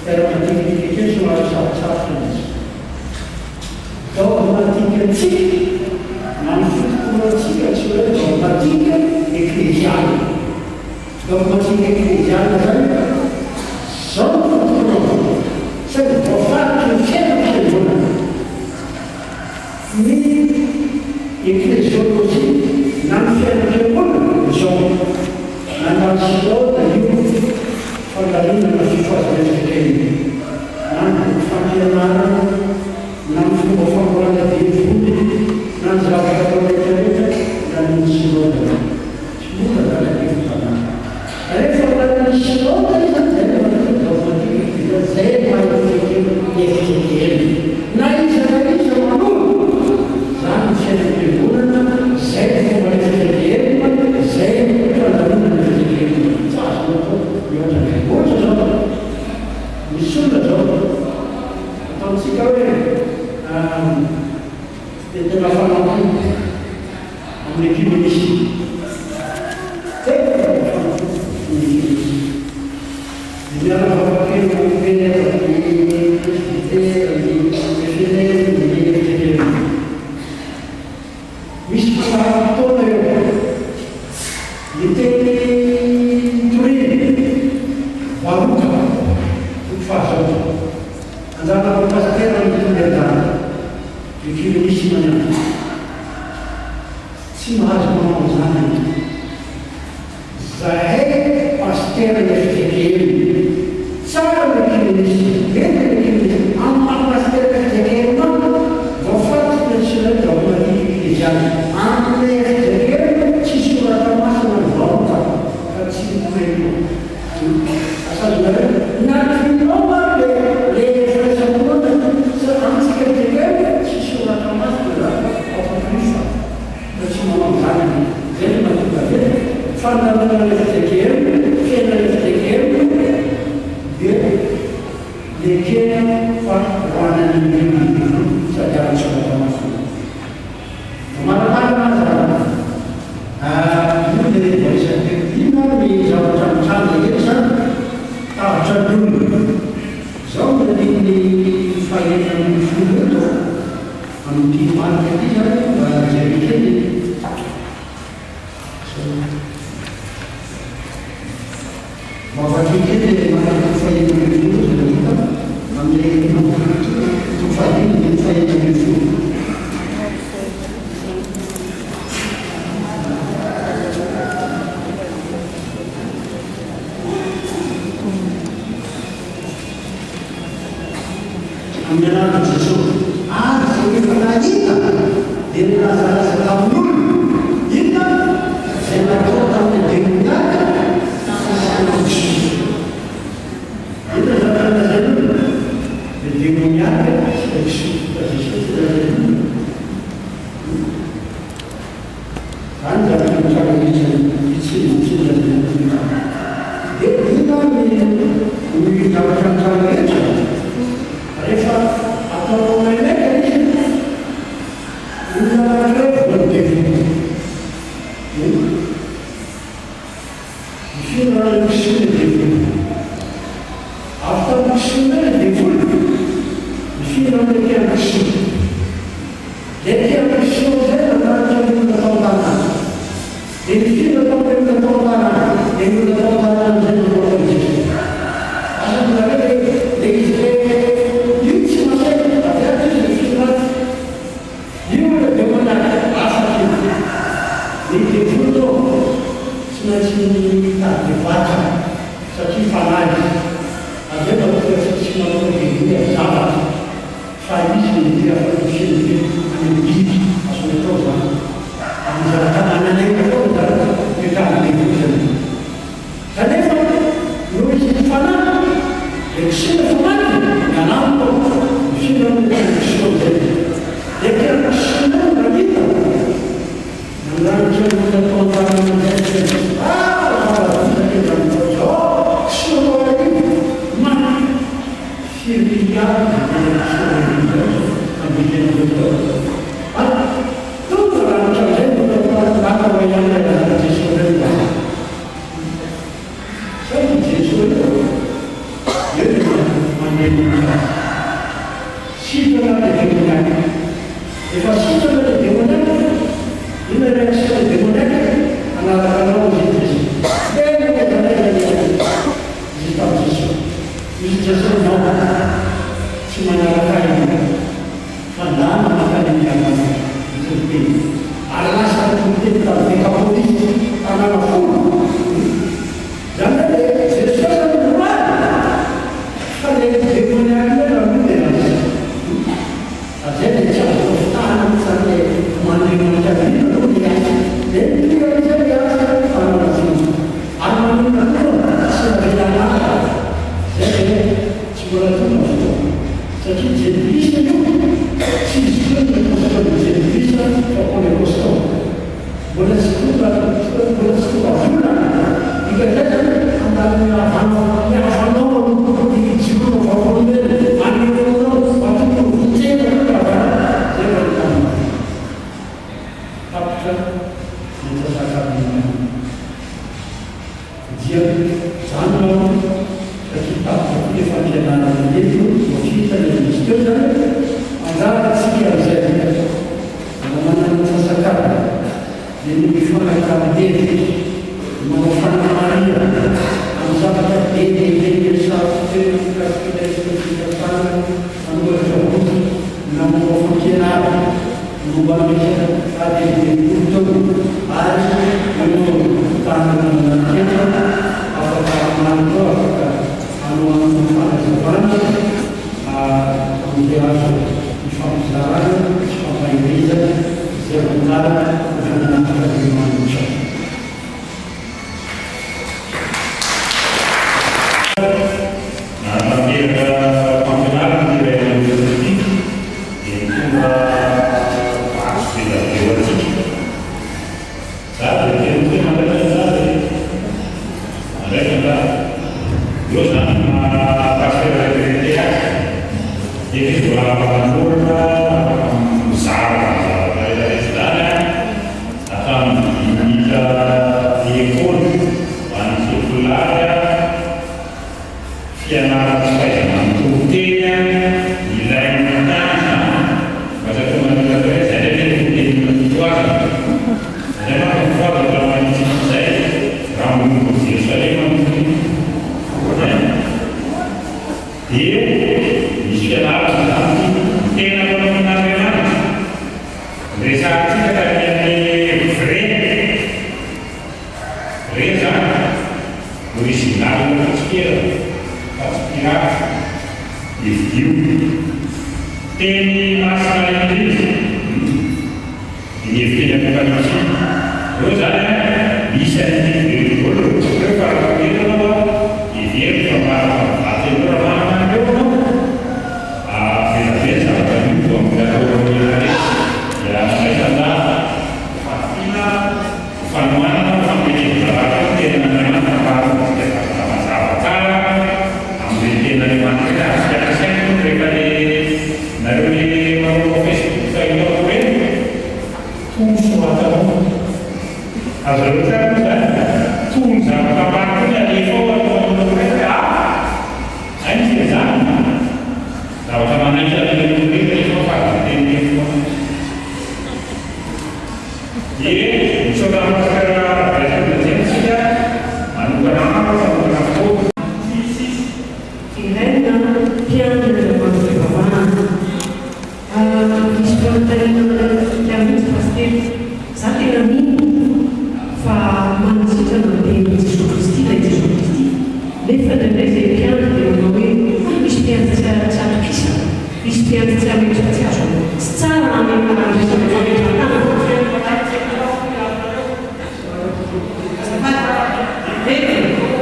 terme technique kely somary sarotsarotra ilay izy. Dogmatique antsika na ny foto-pinoantsika tsy hoe dogmatique ecclésiale. Dogmatique ecclésiale zany, zao no foto-pinoana, saingy voafaritry ny fiainam-piangonana. Ny ecclésiologie na ny fiainam-piangonana izao, nandalo synoda io fandalinana fifohazana FJKM io, na ny boky fampianarana, na ny fomba famorana devoly, na ny zavatra atao rehetra rehetra, nandalo synoda io. Tsy mora zany aty ny fanahy. Rehefa manana synoda izany zay no manana dogmatique ecclesiale zay no maha FJKM. Na iza na iza manova, zany ny fiainam-piangonana, zay ny fomba FJKM, zay ny fandaminana FJKM. Tsy azonao atao mihoatra an'izay. Ohatra zao, misy olona zao, ataontsika hoe dia tena fanampiny. Amin'ny ekimenisma. Tena mifanampy ny ekimenisma. Ny miara-vavaka kely ny mompera, ny presbytera, ny FNL, ny FJKM. Misy fandaharam-potoana eo. Ny teny nitoriana, Baroka, toko fahazaotra. Anjaran'ny pasitera ny mitory adala. Ekimenisma ny antony. Tsy mahazo manao an'izany ianao. Zahay pasitera FJKM. Tsara ny ekimenisma, mety ny ekimenisma. Amin'ny maha pasitera FJKM ahy, voafaritra ny antsoina hoe dogmatique ecclésiale. Aminay FJKM, tsy soratra masina ny vahoaka fa tsy ny credo. Asa azonareo? Na credo ary le le firaisam-pinoana, amintsika FJKM, tsisy. fandaminana fjkm, fiainana fjkm dia nekena fa roanan'ny olona ny devoly sady ara-tsoratra masina. Manamarina aza io le voaresaka teo. Inona ary ny zavatra mitranga eto zany? Tahotra ny olona. Zao ny andininy faha-16 eto amin'ity marika ity zany mba jereo kely. Mba vakio kely ilay marika faha-16 izay nahita amin'ilay toko fahadimy andininy faha-16. Amin'ny anaran'i Jesosy. Ary izay efa nahita dia nilazalaza tamin'olona, inona? Izay natao tamin'ny demoniaka sy tamin'ny kisoa. Inona ny zavatra nolazain'olona? Ilay demoniaka sy ilay kisoa. Fa Jesosy tsy nolazain'olona. Izany ny zavatra mitranga mihitsy itsy tsy nolazain'olona izany. Dia inona ary ny zavatra mitranga rehetra? Rehefa ataonao maimaika izy, olona anankiray voan'ny devoly. Mifindra any amin'ny kisoa ny devoly. Avy tamin'ny kisoa indray ny devoly, mifindra amin'ny mpiandry kisoa. Ilay mpiandry kisoa amin'izay nanaraka ny olona tao an-tanàna. Dia nifindra tamin'ilay olona tao an-tanàna. Dia ny olona tao an-tanàna amin'izay nanohatra an'i Jesoa. Asa aminareo ve ilay izy hoe io tsy masaina, avy ato izy nifindra ato. Io ilay demoniaka afaka io. Ny devoly toa tsy maintsy mitady vatana satria fanahy izy. Avy eo mba tonga tsy tsy manao devoly amin'ny zavatra fa izy no te afaka mi-s'élever any amin'ny biby. Azony atao izany. Amin'ny zavatra manan'aina foana izany petrahan'ny devoly izany. Kanefa noho izy ny fanahy dia kisoa efa maty ny anamiko aho mifindra amin'ny tena kisoa amin'izay dia tena kisoa indray no nahita nandranitra ny olona tao an-tanàna amin'izay ny tena ah zava-doza anie izany atao izao kisoa tao aoriana maty firy milliards ny tena kisoa rehetra izao amin'ny vidin'izao ah tonga lanitra amin'izay ny olona tao an-tanàna ho ihany ilay razan'i Jesoa indray no maty. Saingy Jesoa io, eo dia mandeha azy. Sitrana ilay demoniaka. Efa sitrana ilay demoniaka, inona ilay action ny demoniaka? Hanaraka anao hoy izy Jesoa. Tena n'aiza n'aiza alehanao. Izy tamin'i Jesoa. Hoy Jesoa, Non, tsy manaraka ahy ianao. Fandana mankany amin'ny havanana, nitoriteny. Ary lasa nitoriteny tany Dekapolisy, tanàna folo. Izany hoe ilay Jesosy no niroahana, fa ilay demoniaka indray raha mody dia lasa. Ary izay dia tsy azo atao fitahana mihitsy izany ilay mandeha mankany aloha ny asa. Dia mitohy amin'izay ilay asa fanaratsiana. Ary maninona koa tsy navela hanaraka? Izay dia tsy mbola tonga ny fotoana. Satria jentilisa io, tsy izy koa ny apostoly jentilisa fa Paoly apostoly. Mbola tsy tonga mbola tsy tonga volana. Dikan'izay zany handalo ny havanao ny havanao aloha ny hijoroana vavolombelona hanehoanao fa tokony ho vonjena aloha ny havanao zay vao ny havanao. Tapitra ny antsasak'adiny. Dia mijanona aho satria tapitra koa ilay fampianarana eto, vao vita ilay izy teo izany, anjara tsika amin'izay mbola manana antsasak'adiny dia ny mifanakalo hevitra, ny manao fanamarihana amin'ny zavatra be dia be niresahantsika teo mikasika ilay foto-pitantanana hanoratra boky na momba fampianarana. Momba ny resaka ady amin'ny devoly teo ary ireo tanana nanketra afaka hamaly koa afaka hanohanana fanazavana amin'izay azo ifampizarana sy fampaherezana izay anjara ho voninahitr'Andriamanitra. Nanatanteraka fampianarana ity ray aman-dreny ity dia nitondra vatsy be dia be ho antsika. Teny masina indrindra. Ny heviteny Apokalypsy. Ireo izany an, misy an'ity daholo ireo fa raha tokony ianao an, heveriko fa mba mivaty an'ireo raha manana an'ireo ianao. Be dia be ny zavatra miova amin'ny atao amin'ny rehetra dia mandraisa anjara, fahafina, fanohanana, fampielezam-barotra ny tenin'Andriamanitra mba hahazoantsika zavatra mazava tsara amin'ireny tenin'Andriamanitra ireny ary tsy ampiasaina moa rehefa le nareo le manao ao Facebook fahitako ireny tony soratanao azonareo tsara moa izany tony zavatra maro koa ny alefa ao ary manao hoe ah Zay ny filazana. Zavatra manaitra an'ireo olona ireo rehefa ao fa aza miteniteny foana. Dia misaotra an'i Pasteur Rabeatolona James isika manokana andro, manokana fotoana. Irène mpiandry Andriamanitra fivavahana. Misy fanontaniana manitikitika mihitsy Pasitera. Za tena mino fa manasitrana ny tenin'i Jesoa Kristy ilay Jesoa Kristy. Nefa indraindray izay mpiandry dia manao hoe ah misy mpiandry tsy tsy atokisana, misy mpiandry tsy ametra tsy azo tsy tsara andraisana fametrahan-tanana. Azafady. Mety,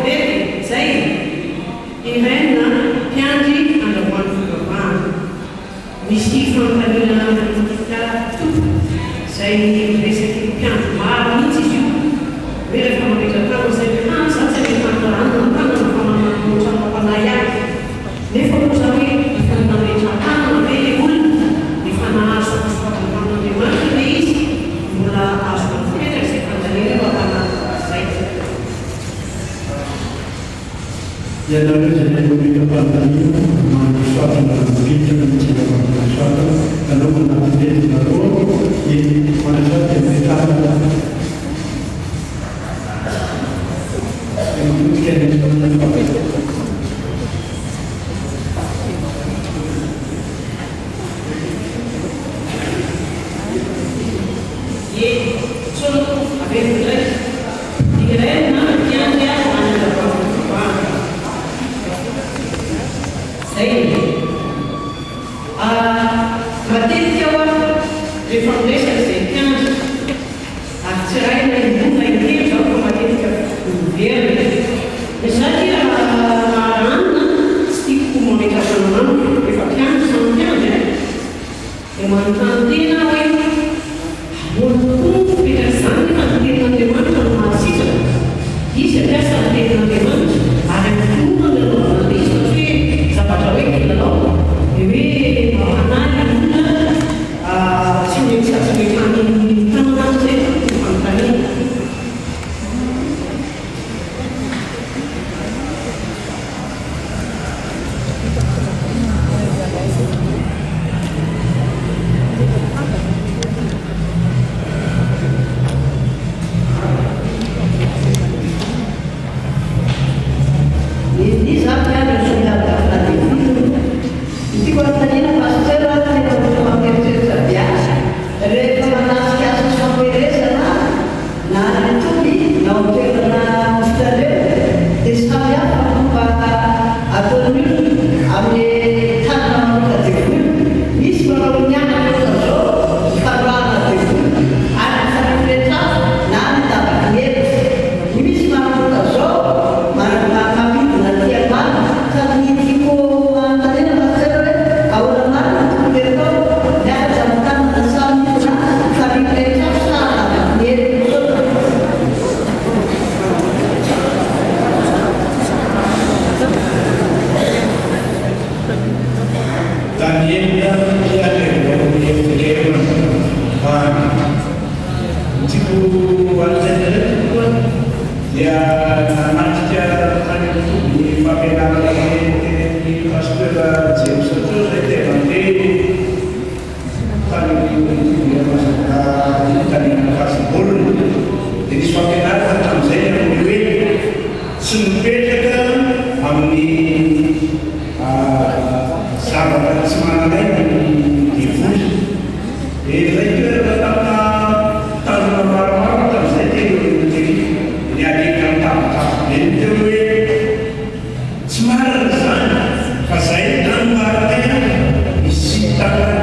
mety, zay e. Irène, mpiandry andrahoan'ny fivavahana. Misy fanontaniana manitikitika tompoko izay resaky ny mpiandry maro mihitsy izy io hoe rehefa mametra-tanana izay hoe ah za tsy ametrahana rano ny tanana fa manana ohatran'ny mampanahy ahy nefa moa za hoe efa nametra-tanana ve le olona efa nahazo fahasoavana tamin'Andriamanitra ve izy mbola azo apetraka izay fanontaniana eo mampanahy izay. Ianareo izay te mametra-panontaniana, mandosoavana mipetaka ny tsena fampiandrasana, aleo manatona eto nareo dia mandrasa dia mipetraha dia mamotika ny fampiandrasana. Ie, tsotra tokoa, averiko indray. Ireny na mpiandry aza any Andravoahangy. Zay e. Ah, matetika hoa rehefa miresaka izay mpiandry, ary tsy iray na indroa na intelo izao fa matetika miverina. Izaho aty raha ranona tsy tiako mametra-tanana amiko, rehefa mpiandry samy mpiandry e. Dia manontany tena aho hoe, Ahoana tokoa moa no fipetrak'izany nefa ny Tenin'Andriamanitra no mahasitrana? Izy hampiasa ny Tenin'Andriamanitra ary amin'ny finoana no anaovana an'ilay izy fa tsy hoe zavatra hoe kilalao dia hoe mampanahy ny olona tsy mety sady tsy mety hanin'ny tanana azy izay no fanontaniana. Ny za mpiandry ny somiadafina devoly. Ny tiako anontaniana Pasteur a, tena ohatra mampieritreritra be ahy, rehefa manatrika asa fampaherezana na any an-toby na ao an-toerana misy anareo dia samy hafa ny fomba ataon'ny olona amin'ny tanana mamoaka devoly. Misy manao mianatra ohatran'izao ny fandroahana devoly ary mifanipy afo na any an-davaky ny hevitra. Ny misy manao ohatran'izao mampidina aty ambany ka ny tiako anontaniana Pasteur hoe ahoana marina no tokony atao miakatra amin'ny tanana sa midina fa mirehitra afo sa andavaky ny hevitra. Misaotra. Daniela mpiandry eo amin'ny FDM Ambany. Ny tiako holazaina indray tompoko a, dia nanatrika tany amin'ny toby fampianarana teny amin'ny Pasteur James teo izay dia nandeha tany amin'ny toby tany Ankazomborona. Dia nisy fampianarana hatramin'izay ny amin'ny hoe tsy mipetraka amin'ny Zavatra tsy manan'aina ny devoly. Ilay toerana tamina tanjona maromaro tamin'izay teny Eleuteria. Niady hevitra nitabitabo be ny teo hoe tsy marina izany fa izay tany marinay any misy tanana.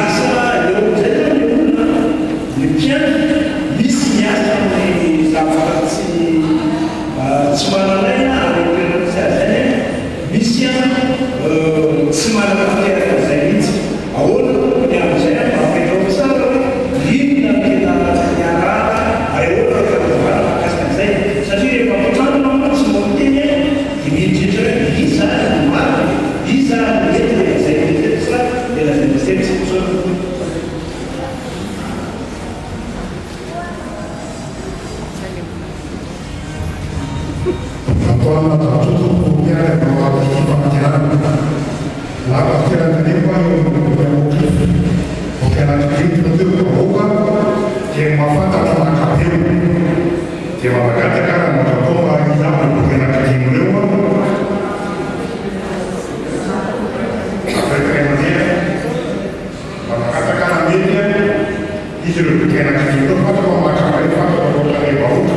lasa eo amin'izay zany le olona, ny mpiandry, misy miasa amin'ny zavatra tsy tsy manan'aina any amin'ny toerana misy azy any, misy an tsy manana tanteraka an'izay mihitsy. Ahoana no tokony amin'izay an mba apetraho tsara hoe inona no tena iarahana ary ahoana no fanazavana mahakasika an'izay satria rehefa mpitandrina mantsy no miteny an dia mieritreritra hoe iza ary no marina e? Iza ary no mety le lazain'i Petera sa le lazain'i Petera? Misaotra. Antoine Rajoto no mpiaraka ao anaty fanantenana. Lapa fialan-dRehefa eo amin'ny boky apokrifa, boky anaty teo vahoaka dia mahafantatra Makabeo dia mba mangataka anao mba iza avy ireo boky anankidimy ireo an? Averiko indray mandeha, mba mangataka raha mety an, iza ireo boky anankidimy ireo fantako fa Makabeo fantako fa ohatran'ny vahoaka.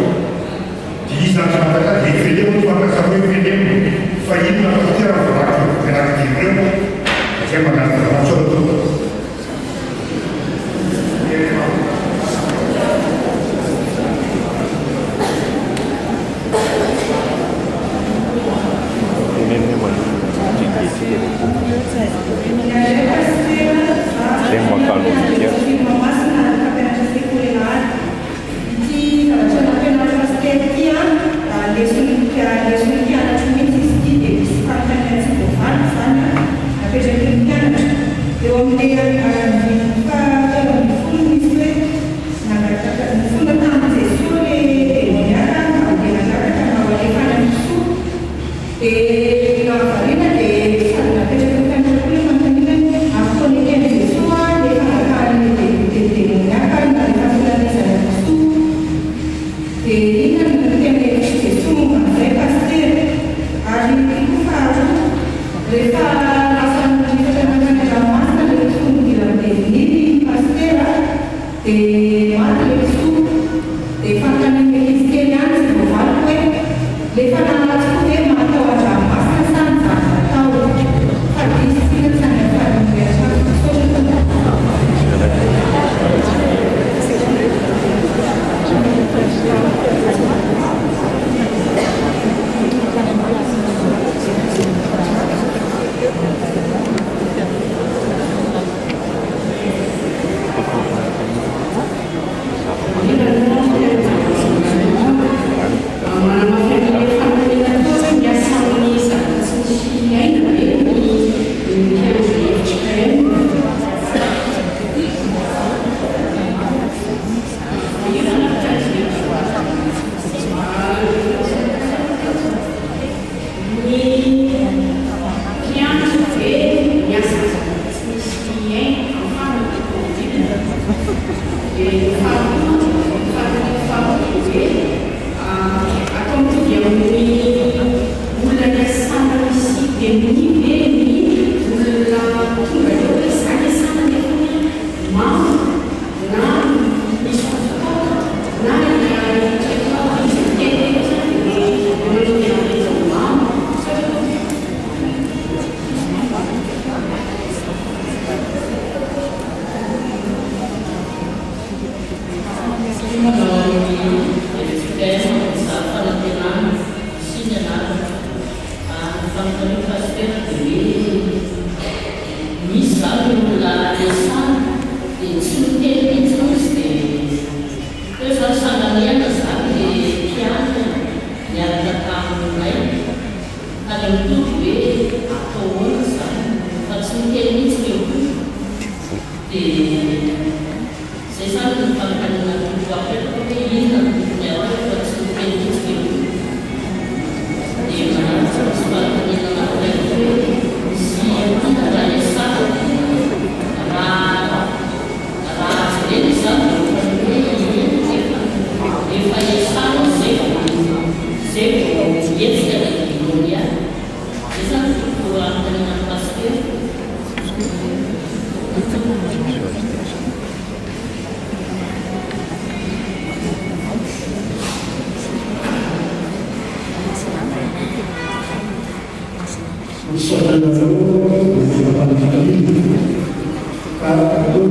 Dia iza no fantatrao? Dia FLM no fantatrao hoe FLM fa inona pasitera no voarakitra eo boky anankidimy ireo? Satria mangataka anao misaotra tompoko. Ity zavatra nampianarin'i Pasitera ity an, leson'ny leson'ny mpianatro mihitsy izy ity dia misy fanontaniana tsy voavaly izany an, napetraky ny mpianatra. Eo amin'ilay andininy faha 13 misy hoe nangataka, nifona tamin'i Jesoa ilay demoniaka mba handeha nangataka mba ho alefany any kisoa. Dia nahavariana dia sady napetraky ny mpianatra koa ilay fanontaniana hoe ary toa neken'i Jesoa ilay fangatahan'ilay demoniaka nalefasin'ilay zanak'i Jesoa. Dia inona no tena hevitr'i Jesoa momba an'izay Pasitera? Ary ity koa faharoa, rehefa lasa nirifatra nankany an-dranomasina ilay kisoa nidiran'ny devonia ry Pasitera dia maty ilay kisoa. Dia fanontanian'ny ankizy kely ihany tsy voavaliko hoe, le fanahy ratsy koa ve maty ao an-dranomasina sa nijanona tao? Fa diso tsika tsy any am-parin'ny hatrany. Misaotra tompoko. Manamafy an'ilay fanontaniana teo hoe miasa amin'ny zavatra tsy misy aina ve ny mpiandry fjkm? Ny mpiandry ve miasa amin'ny zavatra tsy misy aina ahafahana mitodidina? Dia ny faharoa, ny fanontaniana faharoa dia hoe atao mitovy amin'ny olona niasana misy demonia ve ny olona tonga eo hoe za niasana nefa mamo na misy fofotoaka na izy miteny teny zany dia manao ny mamo. Misaotra tompoko. Tonga ao amin'ny fjkm Ambohizato Fanantenana sy ny anarako. Ary ny fanontaniako Pasitera dia hoe misy izany ny olona iasana dia tsy miteny mihitsy izy dia teo izany sanganehana izany le mpiandry niaraka taminay tany amin'ny toby hoe atao ahoana izany fa tsy miteny mihitsy le olona dia Zay zany no fanontaniana tokony apetraka hoe inona no tokony atao fa tsy miteny mihitsy le olona. Dia manaraka misy fanontaniana anankiray koa hoe misy olona raha resahana raha raha jerena izy zany dia ohatran'ny hoe ireny nefa rehefa resahana izy zay vao zay vao mihetsika le demonia. Zay zany no tokony ho anontaniana an'i Pasitera.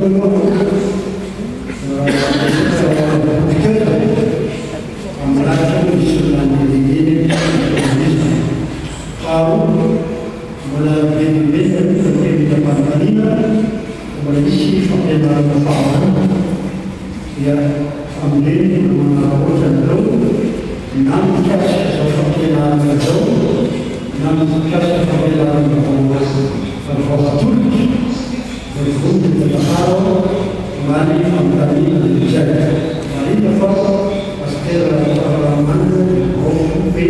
Voalohany aloha resaka boky amin'ny lalitra moa misy olona andeha eny amin'ny Faharoa, mbola be dia be ny olona te mila fanontaniana fa mbola hisy fampianarana faharoa dia amin'ireny no manararaotra anareo na mikasika izao fampianarana izao na mikasika fampianarana vao vao atolotra dia vonona ny tantara aho hamaly fanontaniana izay. Marina fa Pasitera Rafahamana dia porofo hoe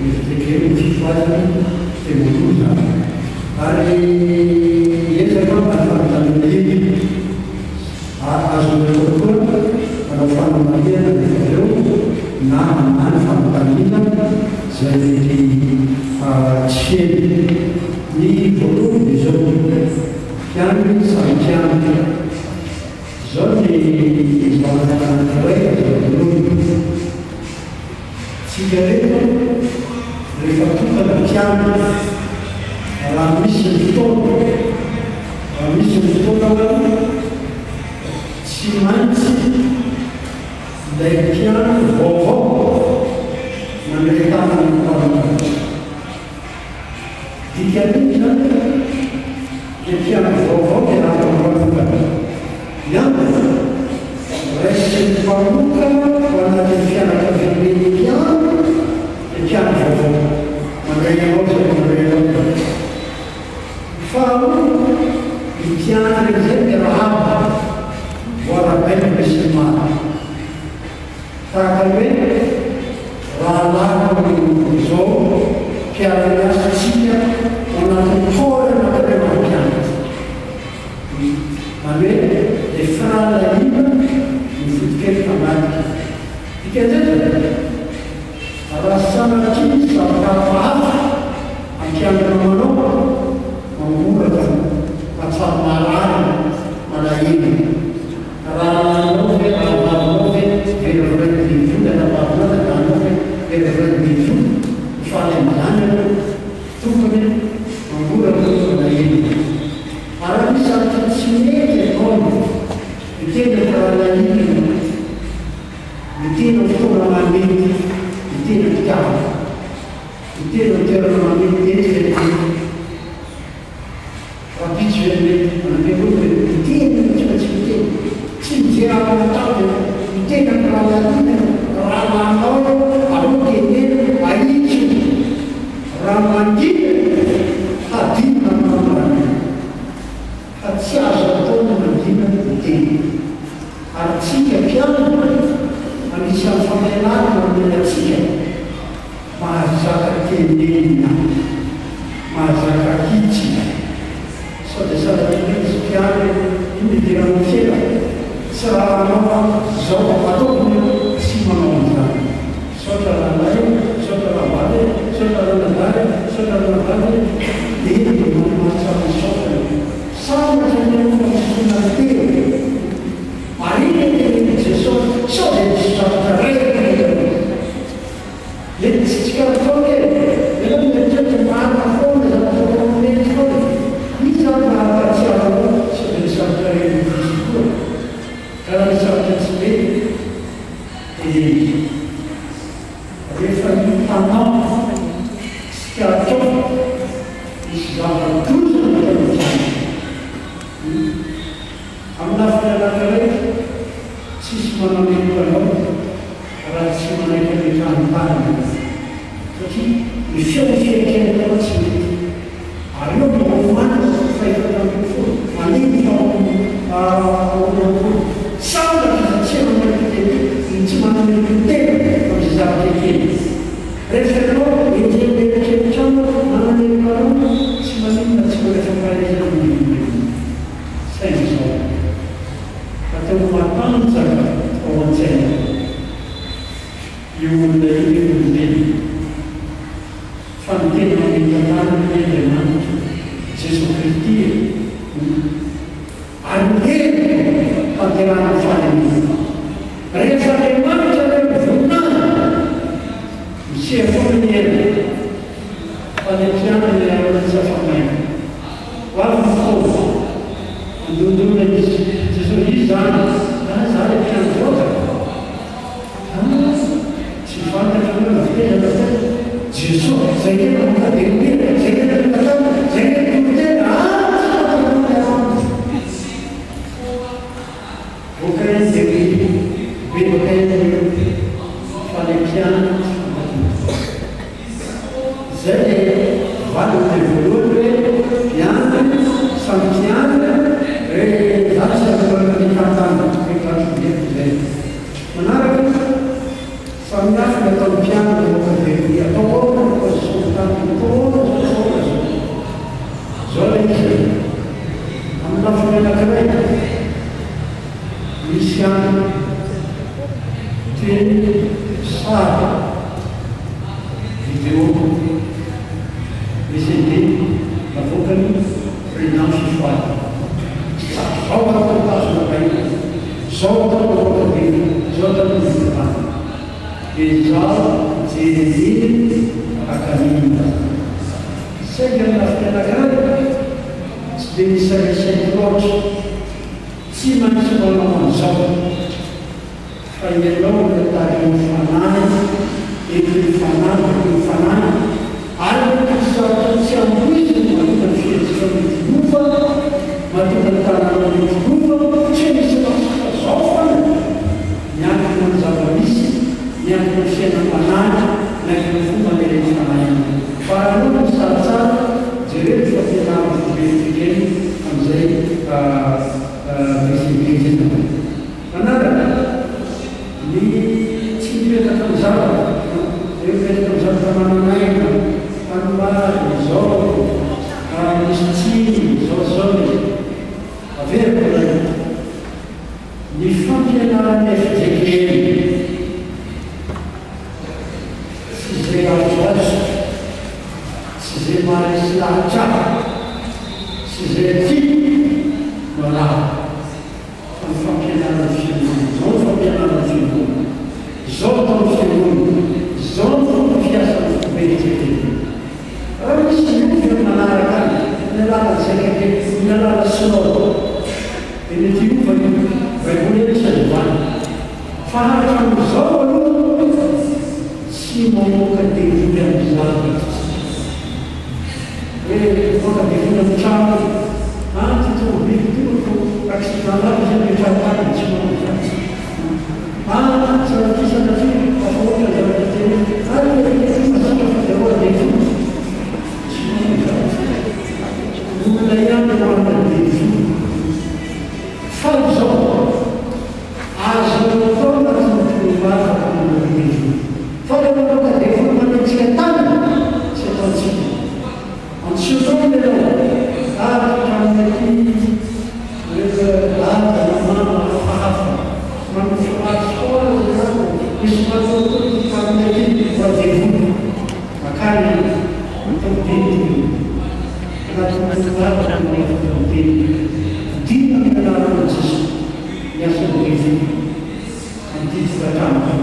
ny fitendrena ny fifohazana dia maloto izany. Ary hiezaka aho hamaly fanontaniana iny. Azonareo atao koa manao fanamarihana rehefa avy eo na mamaly fanontaniana izay mety tsy feno. Ny voalohany dia izao, mpiandry samy mpiandry. Izao ny zavatra anankiray azo adinoina. Tsika reto rehefa tonga ny mpiandry, raha misy ny fotoana, raha misy ny fotoana ho'a, tsy maintsy ilay mpiandry vaovao mandray tanana ny mpanompo. Dikan'iny izany ilay mpiandry vaovao dia nampandroan'olona. Ny antony, raisin'ny mpamoka ho anatin'ny fianakaviamben'ny mpiandry ilay mpiandry vaovao. Mandray anao izay mandray anao izany. Faharoa, ny mpiandry amin'izay miarahaba, voarabaina besinimaro. Tahaka ny hoe rahalahiko izao mpiara-miasa antsika ao anatin'ny corps anankiray mampianatra. Izany hoe ilay firahalahiana no foto-kevitra ambadika. Dikan'izay izany, raha sanatria misy zavatra hafahafa ampianarina manao, mangoraka, mahatsiaro marary, malahelo. Rahalahinao ve, rahavavinao ve, vehivavy devoly, anabavinao, dadanao ve, vehivavy devoly, ho faly amin'izany ianao? Tompony, mangoraka ny malahelo. Ary raha misy zavatra tsy mety ataony, miteny amin'ny rahalahiny ianao, miteny amin'ny fotoana mahamety, miteny am-pitiavana, miteny amin'ny toerana mahamety, eto ve ny mety? Rahampitso ve mety manamelo ve miteny ianao tsy maintsy miteny tsy mijery arona tany ianao miteny amin'ny rahalahinao ianao rahalahinao ianao aleo teneno ahitsy io raha mangina hadinona ny manambany fa tsy azo atao ny mangina miteny ary tsika mpianatra anisan'ny fampianarana omena antsika Mahazaka tenenina, mahazaka hitsina. Sao dia sanatria hoe misy mpiandry iny idiran'ny tsena, tsy raranao aho zao ataoko ny eo, tsy manao an'izany. Misaotra rahalahy e, misaotra rahavavy e, misaotra ranadahy e, misaotra ranabavy e, dia eny dia mahatsiaro misaotra ny Sambatra ny olona misintona ny teny. Marina ny tenenin'i Jesosy, sao dia misy zavatra reraka ianao. Mety tsy tsikaritrao anie e! Ianao mieritreritra marina foana izany ataonao mety foana e! Iza ary no hampahatsiaro anao sao dia misy zavatra ren'ny diso koa? Ka raha misy zavatra tsy mety teneno. Rehefa hitanao tsikaritrao misy zava-doza nataon'ny mpianatra. Amin'ny lafiny anankiray, tsisy manameloka anao raha tsy manaiky hametrahany tanana ianao. Satria ny feon'ny fieritreretanao tsy mety. Ary eo no Romana 14, andininy faha-22. Sambatra izay tsy manaiky ny tsy manameloka ny tena amin'izay zavatra ekeny. Rehefa ianao enjehin'ny eritreritrao manameloka anao, tsy maninona tsy mbola fampaherezana ny olombelona. Saingy izao, ataovy matanjaka ao an-tsainao io olona io hoe olombelona, fa ny tena mametra-tanana anie Andriamanitra, Jesoa Kristy e, ary ny heriny tanterahana ny fahalemena. Rehefa Andriamanitra ilay voninahiny, miseho foana ny heriny, fa ny mpianany ilay arona tsy afa-maina. Ho avy ny fotoana, handondona izy. Boaka ihany dia mibebaka ihany ny olona fa ilay mpiandry tsy fantatry. Izay ilay valiny ilay voalohany hoe mpiandry, samy mpiandry re za tsy atolana ny tantana hoe mpiandry izay. Manaraka, samy hafa ny ataon'ny mpiandry mamoaka devoly, atao ahoana ny position mpiandry, atao ahoana izao, atao ahoana izao. Izao ilay izy e, amin'ny lafiny anankiray, misy ihany teny sary, vidéo, VCD navoakan'ny Président Fifohazana. Izao atao ny tanjona Baiboly, izao atao ny mamoaka devoly, izao atao ny fivavahana. Dia izaho mijery an'iny akanina. Saingy amin'ny lafiny anankiray, tsy dia misy resaiko loatra. Tsy maintsy manao an'izao. Fa ianao no tarihin'ny Fanahy, entin'ny Fanahy, tokin'ny Fanahy, ary mety ho sarotra tsy ampoizina ny mahatonga ny fihetsikao mety hiova, mahatonga ny tananao mety hiova, tsy hoe misy lafika zao foana, miankina amin'ny zava-misy, miankina amin'ny fiainam-panahy, miankina amin'ny fomba aneren'ny Fanahy anao. Fa raha ianao no misarintsary, jereo ny fampianaran'ny foibe-firenena amin'izay VCD izay natao. Manaraka, ny tsy mipetaka amin'ny zavatra, ireo mipetaka amin'ny zavatra manan'aina, tanimbary, izao, misy tsiny, izao sy izao ny. Averiko indray, ny fampianaran'ny fjkm tsy izay azoazoko, tsy izay maharesy lahatra ahy, tsy izay tiako no arahako. Fa ny fampianaran'ny fiangonana, izao ny fampianaran'ny fiangonana, izao ataon'ny fiangonana, izao ny fomba fiasan'ny foibe-fijerena. Raha misy miovy amin'ny manaraka any, amin'ny alalan'ny zaikabe, amin'ny alalan'ny synoda, dia mety hiova io. Baiboly anie tsy azo ovana. Fa hatramin'izao aloha, tsy mamoaka devoly amin'ny zavatra isika. Hoe mivoaka devoly amin'ny trano an ty tomobily ty no accident lava izy apetraho tany tsy manao izany tsika an sanatria sanatria tafahoatra ny zavatra tenenina ary ilay ty mazatra fa dia roa devoly tsy manao izany tsika olona ihany no manana devoly fa izao azonao atao na tsy miteny vava fa manao devoly fa ilay mamoaka devoly manenjika tanana tsy ataontsika Antsoinao ianao ary hatramin'ny aty rehefa dada na mama hafahafa manofy ratsy foana ianao misy matoatoa ity tranonay ity fa devoly makany ianao ataovy dinidinika anatin'ny tolona no afaka miteny dina amin'ny anaran'i Jesoa ny asan'ny devoly Amin'ity tokantrano ity.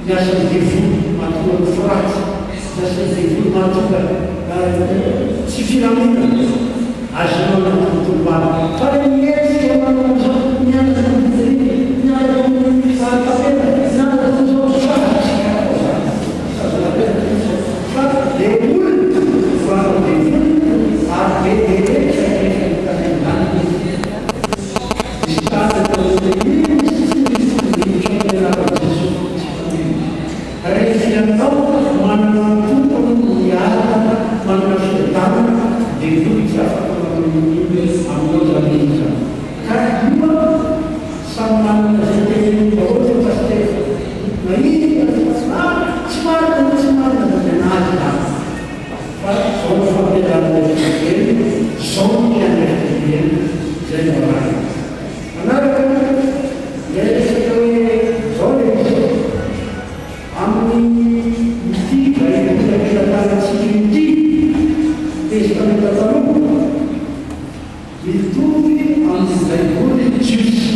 Ny asan'ny devoly mahatonga nofo ratsy, ny asan'ny devoly mahatonga tsy filaminana, azonao anatin'ny tolom-bava. Fa ilay mihetsika manao an'izao, mianatra amin'ny vitrine, mianatra amin'ny kapela, mianatra amin'izao, sazy tsy atao izany. Sazy lapela mihitsy izao. Fa ilay olona no hanao devoly ary be dia be ny fiantraikan'ny tany an-danitra. Misy trano eto amin'ny misy tsy misy miditra amin'ny anaran'i Jesoa tsy faniriana. Rehefa ianao manana ny Tompo miadana, manana fiadanana dia voky tsy afaka manao n'inon'inona aminao izany izy izany. Ka io an, samy manana izay teneniny daholo ny pasitera. Na izy na tsy marina, tsy marina na tsy marina dia ny an'azy izany. Fa izao no fampianarana FJKM, izao no tian'ny FJKM, izay no arahina. Manaraka ilay resaka hoe izao ilay izy, amin'ny ity Baiboly am-pelatanantsika ity, Testamenta Taloha, Mitovy amin'ny Baiboly jiosy,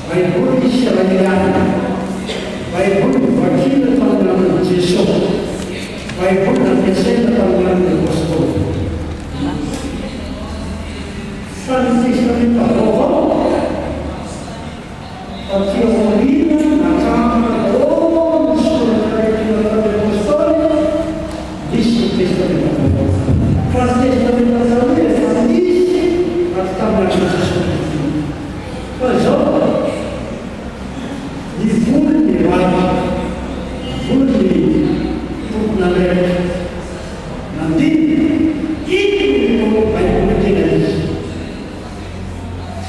Baiboly isiraeliana, Baiboly novakiana tamin'ny andron'i Jesoa, Baiboly nampiasaina tamin'ny andron'ny Apostoly. Fa ny Testamenta Vaovao Taty aoriana, nakambana daholo ny soratra rehetra nataon'ny Apostoly, nisy ny Testamenta Vaovao. Fa ny Testamenta Taloha efa nisy raha tsy tamin'ny andron'i Jesoa Kristy. Fa izao.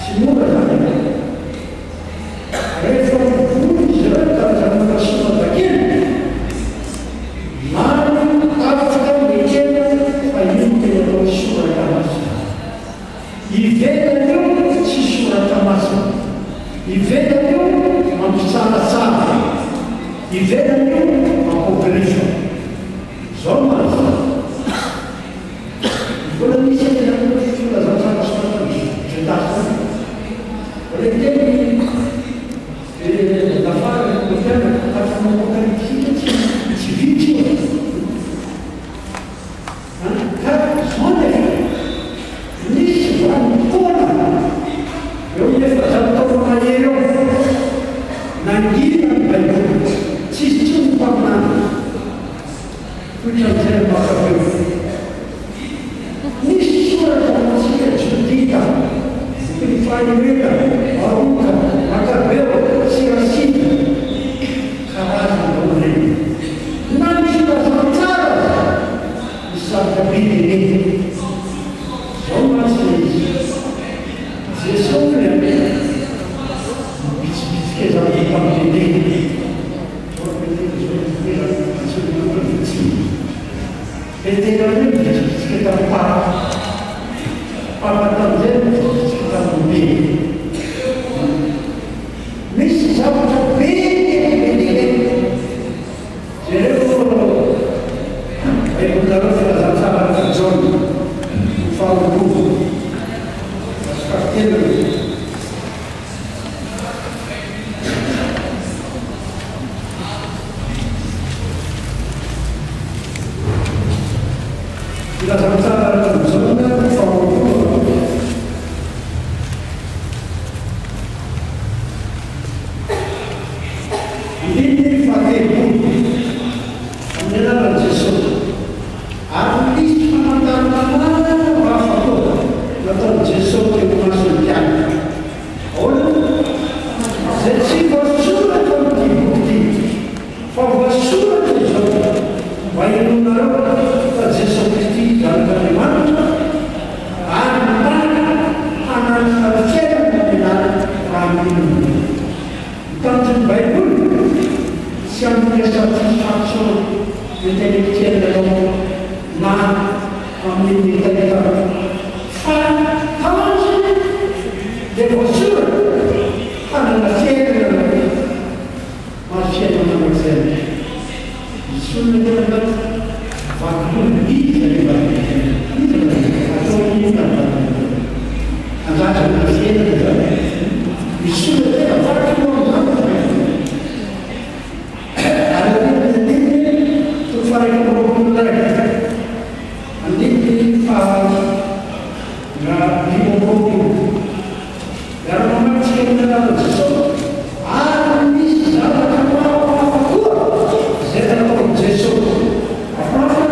Tsy mora izany e! Rehefa mivory izy ireo ny karazan'olona soa-bakena, lany tapitra nekena fa io no tena atao hoe soratra masina. Ivelan'io tsy soratra masina. Ivelan'io mampitsaratsara. Ivelan'io apokrifa. Izao mantsy. Mbola misy an'izany filazantsara soratan'i Jodasy izany. Mbola hiteny i Lafara ny mpianatra hatramin'ny Apokalypsy tsy tsy vitsy io. An, ka izao nefa, nisy vanim-potoana eo amin'ny 400 taona mahery eo, nangina ny Baiboly, tsy hisy intsony ny mpaminany. Hoatran'izay ny Makabeo. Nisy soratra ho antsika Jodita, Trifaireta, Baroka, Makabeo, Sirasita, karazany daholo ireny. Na ny filazantsara aza misy zavatra be dia be. Izao mantsy ilay izy, Jesoa hono e, nibitsibitsika zavatra tamin'i Petera. Petera indray nibitsibitsika tamin'ny Papa. Papa tamin'izay nibitsibitsika tamin'ny Olombelona. Misy zavatra be dia be dia be. Jereo Baibolinareo Filazantsara araka an'i Jaona, toko faharoapolo, verset fahatelo. Filazantsara araka an'i Jaona toko faharoapolo. Andininy fahatelopolo. Amin'ny anaran'i Jesosy. Ary nisy famantarana maro hafa koa nataon'i Jesosy teo imason'ny mpianatra. Ahoana? Izay tsy voasoratra amin'ity boky ity, fa voasoratra izao, mba hinoanareo fa Jesoa Kristy Zanak'Andriamanitra, ary mba hanananareo fiainana mialà raha mino ny Tompo. Ny tanjon'ny Baiboly tsy hanome satisfaction intellectuelle anao na amin'ny hetahetanao, fa tanjony dia voasoratra hanana fiainana ianao, ary fiainana mandrakizay. Misy olona anefa mantsy vaky loha, iza ilay vadin'ny fiainana? Iza ilay atao inona ny vadin'ny fiainana? Angaha tsy mbola fiainana izany? Misy olona tena vaky loha amin'izany ny Baiboly. Ary aorian'ny andininy toko faha-21, andininy faha-25. Miara-mamaky tsika amin'ny anaran'i Jesosy. Ary nisy zavatra maro hafa koa izay nataon'i Jesosy. Hafa ka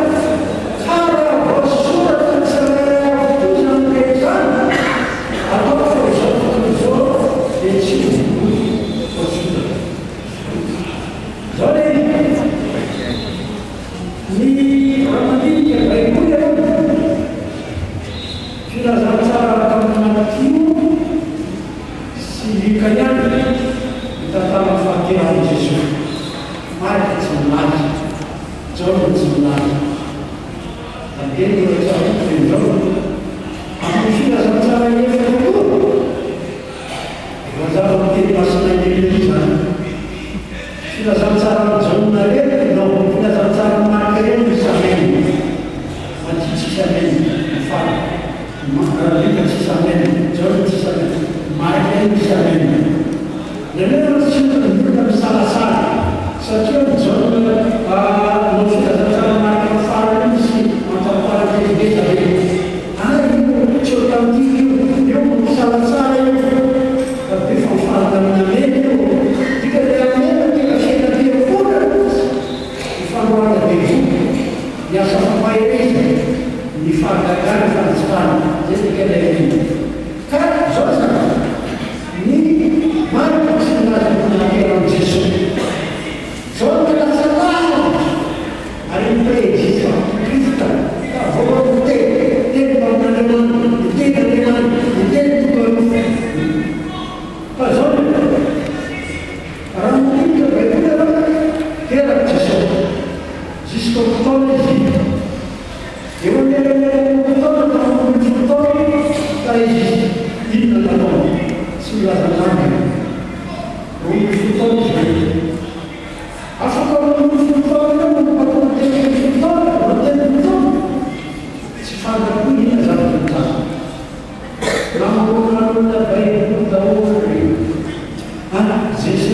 raha voasoratra tsirairay avy koa izany rehetra izany, ataoko fa izao tontolo izao dia tsy ho boky voasoratra. Izao ilay izy, ny raha mandinika Baiboly ianao, Filazantsara araka an'i Matio sy Lioka ihany ny tantaran'ny fahaterahan'i Jesoa. Marka tsy milaza, Jaona tsy milaza. Tadidiko ireo tsaroako dia izao, amin'ny filazantsara efatra koa, Mazava amin'ny teny masina indrindra izany. Filazantsaran'i Jaona irery no filazantsaran'i Marka irery misy amen. Matio tsisy amen, ny farany. Lioka tsisy amen, Jaona tsisy amen, Marka irery misy amen. Indraindray mantsy tsy ny olona misalasala satria ny Jaona no filazantsaran'i Marka ny farany io misy mitantara kely ngeza be. Ary io tsy authentique io, io misalatsala io fa be fanfaranana amena io, dikan'ilay amena tena fiainam-piangonana mihitsy, ny fandroahana devoly, ny asa fampaherezana, ny fahagagana, fanajitana, zay dikan'ilay amena. Ka zao zany, ny.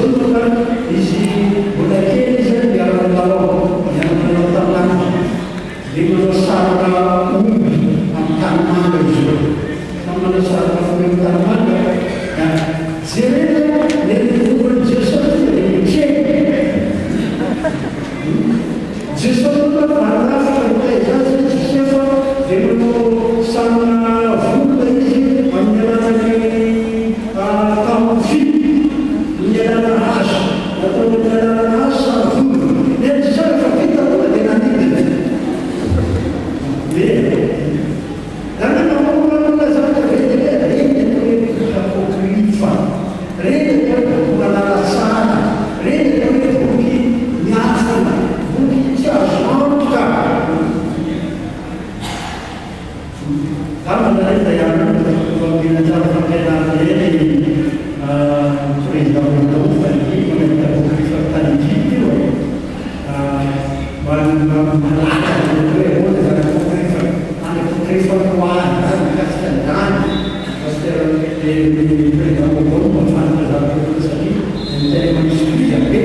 Jesosy fa izy mbola kely izy niara-nilalao, niara-nilalao tamin'anana. Dia manao sarina omby amin'ny tanimanga izy ireo. Samy manao sarina omby amin'ny tanimanga. Dia jerena ny endri-boron'i Jesosy tonga dia mitrena. Jesosy koa manafika mitaiza azy Josefa dia manao sarina vorona izy amin'ny alalan'ny tahon-vy, amin'ny alalan'ny hazo. Nataony amin'ny alalan'ny hazo sary vorona. Ny an'i Jesosy rehefa vita tonga dia nanidina. Mampiomehy e! Zany hoe mamorona olona zavatra be dia be, reny ny atao hoe boky apokrifa, reny ny atao hoe boky malala tsara, reny ny atao hoe boky miafina, boky tsy azo antoka. Angamba nareo dia ihany no omena tsara fampianarana ireny président Odon fa ny mbola hita apokrifa avy tany Egypte io e. Malaka ny hoe ahoana izany apokrifa. Any apokrifa no any izany mikasika ny dany. Pasteur le président Odon no mahafantatra zavatra kokoa satria ny tena manuscrit be dia be.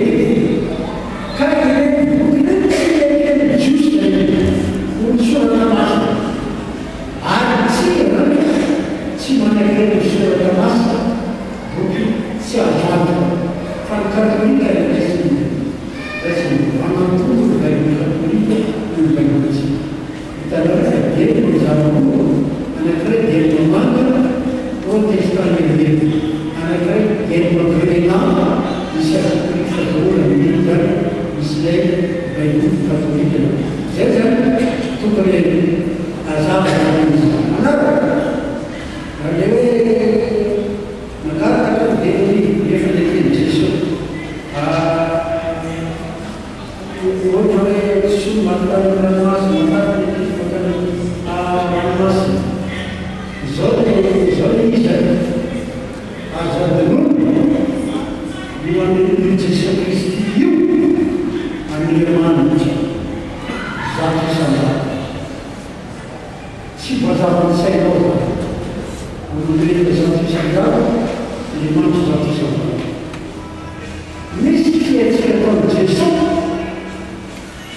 Ka ireny boky ireny tsy neken'ny Jiosy ireny ho ny soratra masina. Ary isika izany tsy manaiky ny soratra masina, boky tsy azo antoka. Fa ny katolika no raisiny. Raisiny manantombo ny baiboly katolika noho ny baibolintsika. Hitanareo fa dieny mizara roa, anankiray dieny mamanga, protestant heverina, anankiray dieny magrelland, misy apokrifa daholo amin'iny izany, misy ilay baiboly katolika. Izay izany tokony hazava amin'izy manaraka. Raha ilay hoe mangataka dia efa neken'i Jesoa. Ohatra hoe soa mankany amin'ny ranomasina, mankany ny ankizy mankany amin'ny ranomasina. Izao ny izao ny izy e. Aza adinoina io an'io Jesoa Kristy io Andriamanitra 100%. Tsy voazavan'ny sainao izany. Olombelona 100%, Andriamanitra 100%. Misy fihetsika ataon'i Jesoa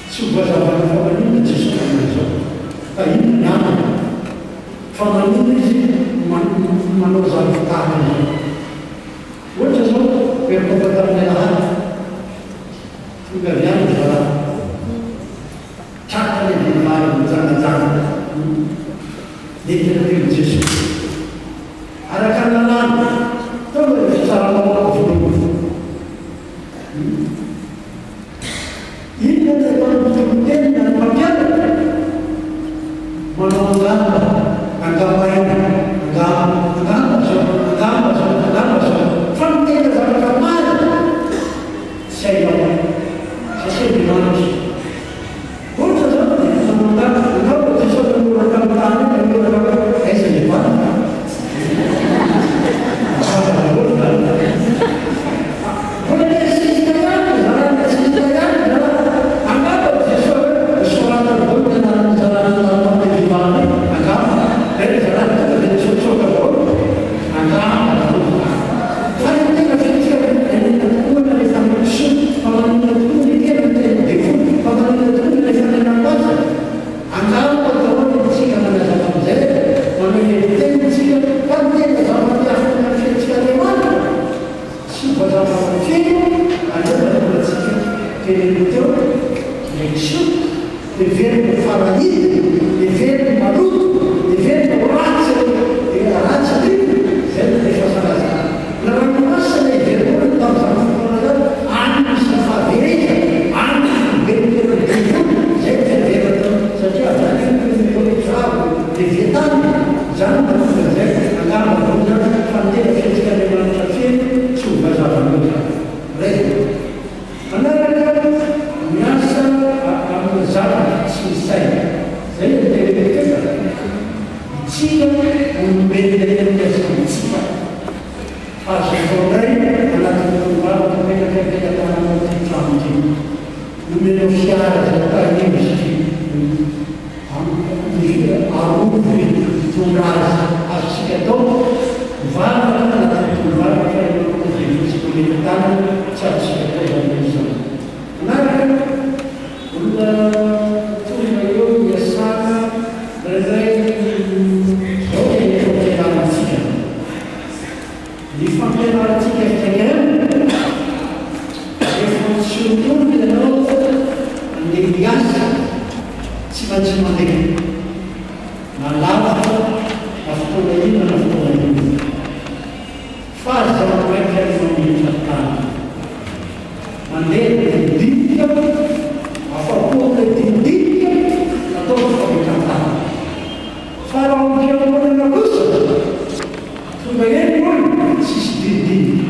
tsy ho voazavana fa maninona Jesoa manao izao? Fa inona ny antony? Fa maninona Izy manao zavatra tahaka izao? Ohatra izao, perikopa tamin'ny alahady, tonga avy any ry zalahy, tratra ilay vehivavy nijangajanga, nentina teo Jesoa. Araka ny lalàna, tonga ny fitsaram-bahoaka voalohany. Inona no ataon'ny mpitoriteny na ny mpampianatra? Manao angamba, angambaina, angamba, angamba izao, angamba izao, angamba izao. Fa ny tena zavatra marina, tsy hainao, satria Andriamanitra. Ohatra izao, manao angamba, angamba Jesosy nanoratra tamin'ny tany io, nanoratra hoe, aiza ny vanona? Angamba daholo izany. Mbola mi-insiste ihany ry zalahy, mi-insiste ihany ry zalahy. Angamba Jesosy hoe, soratany daholo ny anaran'ny zalahy nandalo tamin'ilay vehivavy io, angamba. Dia ry zalahy tonga dia nitsoatsoaka daholo. Angamba daholo izany. Fa ny tena fihetsika nenina tokoa na rehefa mikisoa, fa maninona tokoa ny tena ny tenin'ny devoly, fa maninona tokoa ny rehefa ny anam-pasana? Angamba daholo ny tsika manazava amin'izay e, manao hevi-teny tsika fa ny tena zava-miafina ny fihetsik'Andriamanitra tsy voazava feno, aleo mba tonga tsika teneniko teo ilay kisoa. Heveriny ho farahidy, heveriny ho maloto, heveriny ho ratsy dia ratsy indrindra, izay no tena fahasalazana. Ny ranomasina heveriny ho tamin'izany fotoana izany, any misy ny fahaverezana, any ny foiben'ny toeran'ny devoly, izay no fiheverana tao, satria avy any no toetra avo leviatana, izany no mahatonga an'izay, angamba voa izany, fa ny tena fihetsik'Andriamanitra feno tsy ho voazava loatra. Raivo. Manaraka miasa amin'ny zavatra tsy misy saina. Zay no teneniko teo fa itsika olombelona ihany miasa amintsika. Azo atao indray anatin'ny tombavaka apetraka am-pelatananao ity trano ity. Nomenao fiara izay tahio izy ity. Arovy hitondra azy. Azontsika atao mivavaka anatin'ny tombavaka ianao izay mihitsy mametra-tanana. fampianarantsika fjkm, rehefa antsoin'olona ianao handeha hiasa, tsy maintsy mandeha. Na lavitra na fotoana inona na fotoana inona. Fa aza maika ny mamindra tany. Mandeha ny dinidinika, afa-po amin'ilay dinidinika, atao ny fametrahan-tany. Fa raha ao am-piangonana kosa, tonga eny ny olona, tsisy dinidinika.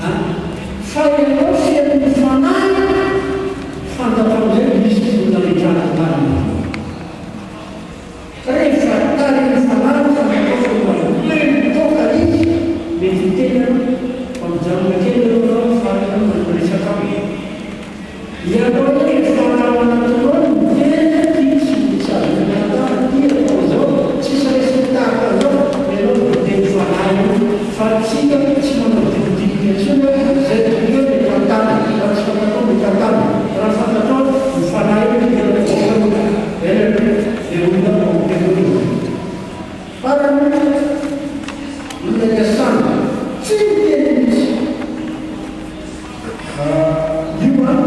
An! Fa ianao feno ny Fanahy, fantatrao amin'izay misy tokony nametrahana tany. Rehefa tarihin'ny fanahy ny fanjakao fa mbola feno toaka izy, mety hiteny ianao fa mijanona kely aloha ianao fa any ianao no miresaka aminy. Ianao ihany efa ao anatinao ny miteny ity tsy tsy azon'ny atao ity atao izao, tsisy resaka tahaka an'izao fa ianao no voatery fanahy io fa tsika tsy manao dinidinika intsony hoe izay tonga eo dia tantana, raha tsy fantatrao mitantana, raha fantatrao ny fanahy io dia tena mivoaka aloha. Eny dia olona ao am-piangonana. Farany, olona iasana, tsy miteny mihitsy. Io an,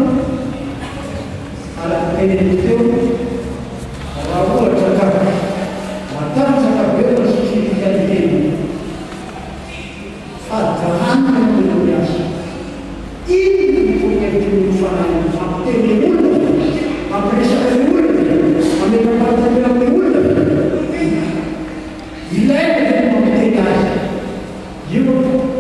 araka ny teneniko teo, raha ohatra ka matanjaka be ny spiritualité-nao, fa drahana ny olona miasa. Inona no tokony hataon'io fanahy io? Hampiteny ny olona ve? Hampiresaka ny olona ve? Hametra-panontaniana amin'ny olona ve? Ilaina ve ny mampiteny azy? Io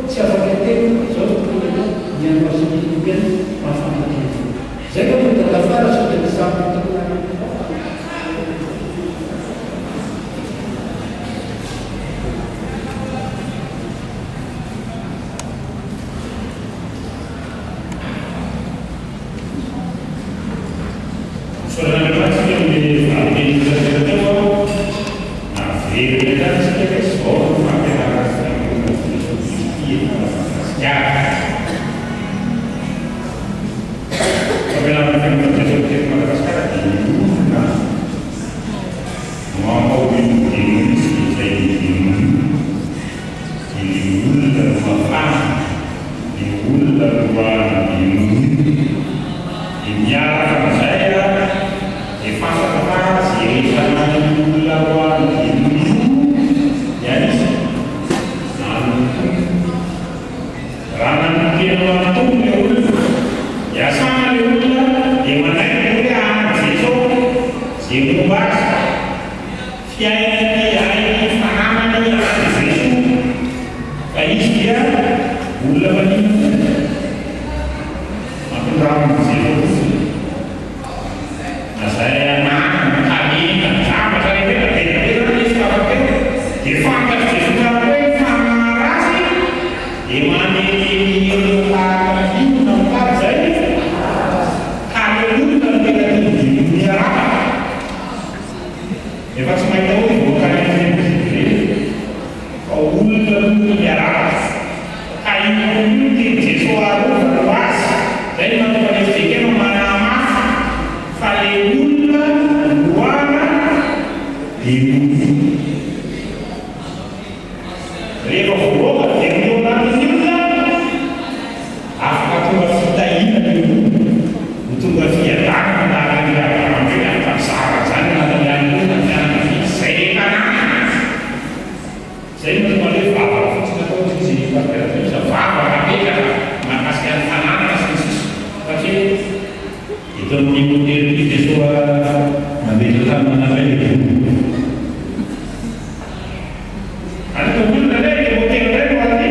tsy afaka hiteny izao no tokony hatao, ny anao sy ny Tompo ihany mahafantatra an'izay. Izay angamba no dadafara sao dia misy zavatra tokony hanampianao fa. Misaotra an'Andriamanitra isika amin'ny valinteny hitantsika teo an! Naverina hatrany isika fa izao no fampianarana sy fiangonana Jesoa Kristy eto Madagasikara. Fampianarana fiangonana Jesoa Kristy eto Madagasikara dia ny olona no ampahorian'ny demonia sy izay demonia. Dia ny olona no afahana, ny olona no anadinoina. Dia miaraka amin'izay ary dia fantatra fa izay rehetra ananan'io olona roahan'ny demony io dia an'iza? An'ny Tompo. Raha nanolo-tena ho an'ny Tompo ilay olona, dia asana ilay olona dia manaiky hoe an'i Jesosy izay momba azy. Fiainany, ainy, fananany any Jesoa fa izy dia olona maninona fotsiny? Mampindrana an'i Jesoa fotsiny. Na zay ananany, harena, zavatra rehetra be dia be zany izy tapaka eo dia fantatr'i Jesoa tsara koa hoe ny fanahy ratsy dia maneneny olona tahaka inona mitady izay ka le olona no tena tian'i demonia arahana. Efa tsy mahita hoe hivoaka any amin'ireny biby ireny fa olona tokony hiarahaba. Ka io olona io no tian'i Jesoa harovana ho azy. Izay no mahatonga ny fjkm manamafy fa le olona roahana demonia. Rehefa voaroaka ny demonia ao anatin'ny olona, afaka tonga fitahiana ny olona, ho tonga fiadanana tahaka an'ilay Abrahama ireny, afaka mizara an'izany anatin'ny ankohonana, ny fianakaviana, izay rehetra ananany. Izay no mahatonga ny hoe vavaka fotsiny atao hoy izy ny Pasitera James, vavaka apetraka mahakasika ny fananana sy ny sisa Satria eto amin'ny motera ity Jesoa nametra-tanana nandray ny vola. Any tomobile indray ilay motera indray no aty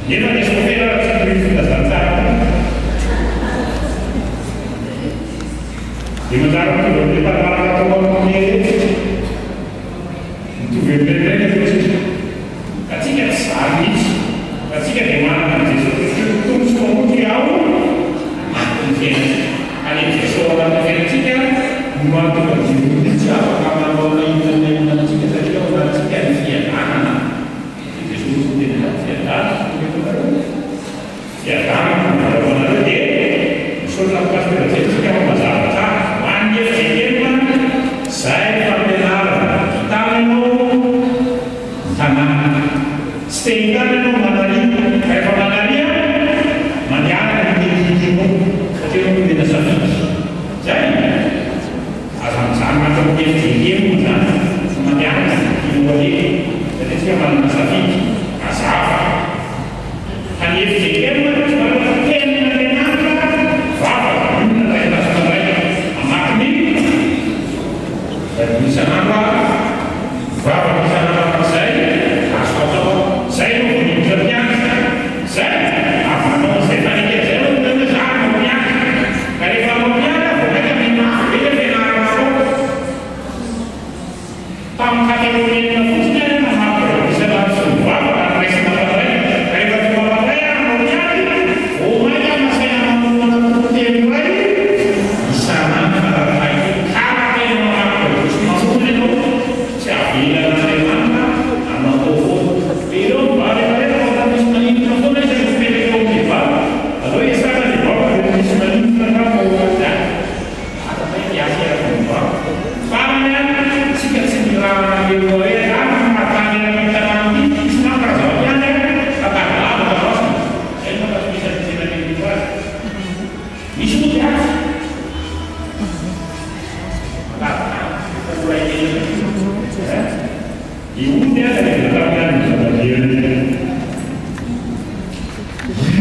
nefa ny sofera tsy toy filazantsara koa. Dia manjary mitovy amin'ilay mpanaraka tao amin'ny ireto. Mitovy amin'ireny indray ny ataontsika. Fa tsika tsy zary mihitsy. Fa tsika dia manana an'i Jesoa Kristy ho Tompo sy Mpamonjy ao anatin'ny fiainantsika. Ka ny Jesoa ao anatin'ny fiainantsika no mahatonga ny demonia tsy afaka manao na inona na inona amintsika satria ao anatintsika ny fiadanana. Satria Jesoa mihitsy niteny izany, fiadanana no omeko anareo, fiadanana no omeko anareo dia misaotra an'i Pasitera Jerry tsika fa mazava tsara. Ho an'ny FJKM, izay fampianarana vitanao ny tanàna. Tsy te hitana ianao. ianao manaria. Rehefa manaria, mandehana ny tetitinao satria ianao nomena safidy. Zay! Aza mijanona ato amin'ny FJKM moa izany fa mandehana izay tianao aleha satria tsika manana safidy. Mazava. Fa ny FJKM tsy manana tenin'Andriamanitra vavaka, io no natao lasa indray. Mamaky ny Baiboly isan'andro aho, mivavaka isan'andro arak'izay azoko atao aho. Izay no vao miditra mpiandry. Izay, avy manao an'izay fanekena izay aloha ny hoe za hanao mpiandry. Ka rehefa hanao mpiandry aho vao mainka mihamafy be ilay fianarana atao. Tamin'ny katekomenina fotsiny ary aho namaky Baiboly isan'andro sy nivavaka ary raisina mpandray. Ka rehefa tonga mpandray aho hanao mpiandry, vao mainka aho nasaina nanomana toriteny iray isan'andro farafahakeliny. Ka raha tena mamaky Baiboly sy mamorona ianao, tsy avelan'Andriamanitra hanaotao foana. Dia ireo mba rehefa rehefa misy maninona foana izy no mipetraka eo amin'ny vava. Aleo hiasana ny vava rehefa misy maninona angamba ao anaty any. Aza atao hoe miasa eraky ny vava. Farany an, tsika tsy miraharaha an'ireo hoe ah ny fahatany eraky ny tanàna ity, tsy maka raha zao ihany an, fa tady lavaka raosina. Zay no fa tsy misy an'ity tena mety azy. Misy mody azy. Mandady tany, efa mora enina. Eh? Ny ody aza dia mbola tamin'ny andron'ny zava-drehetra.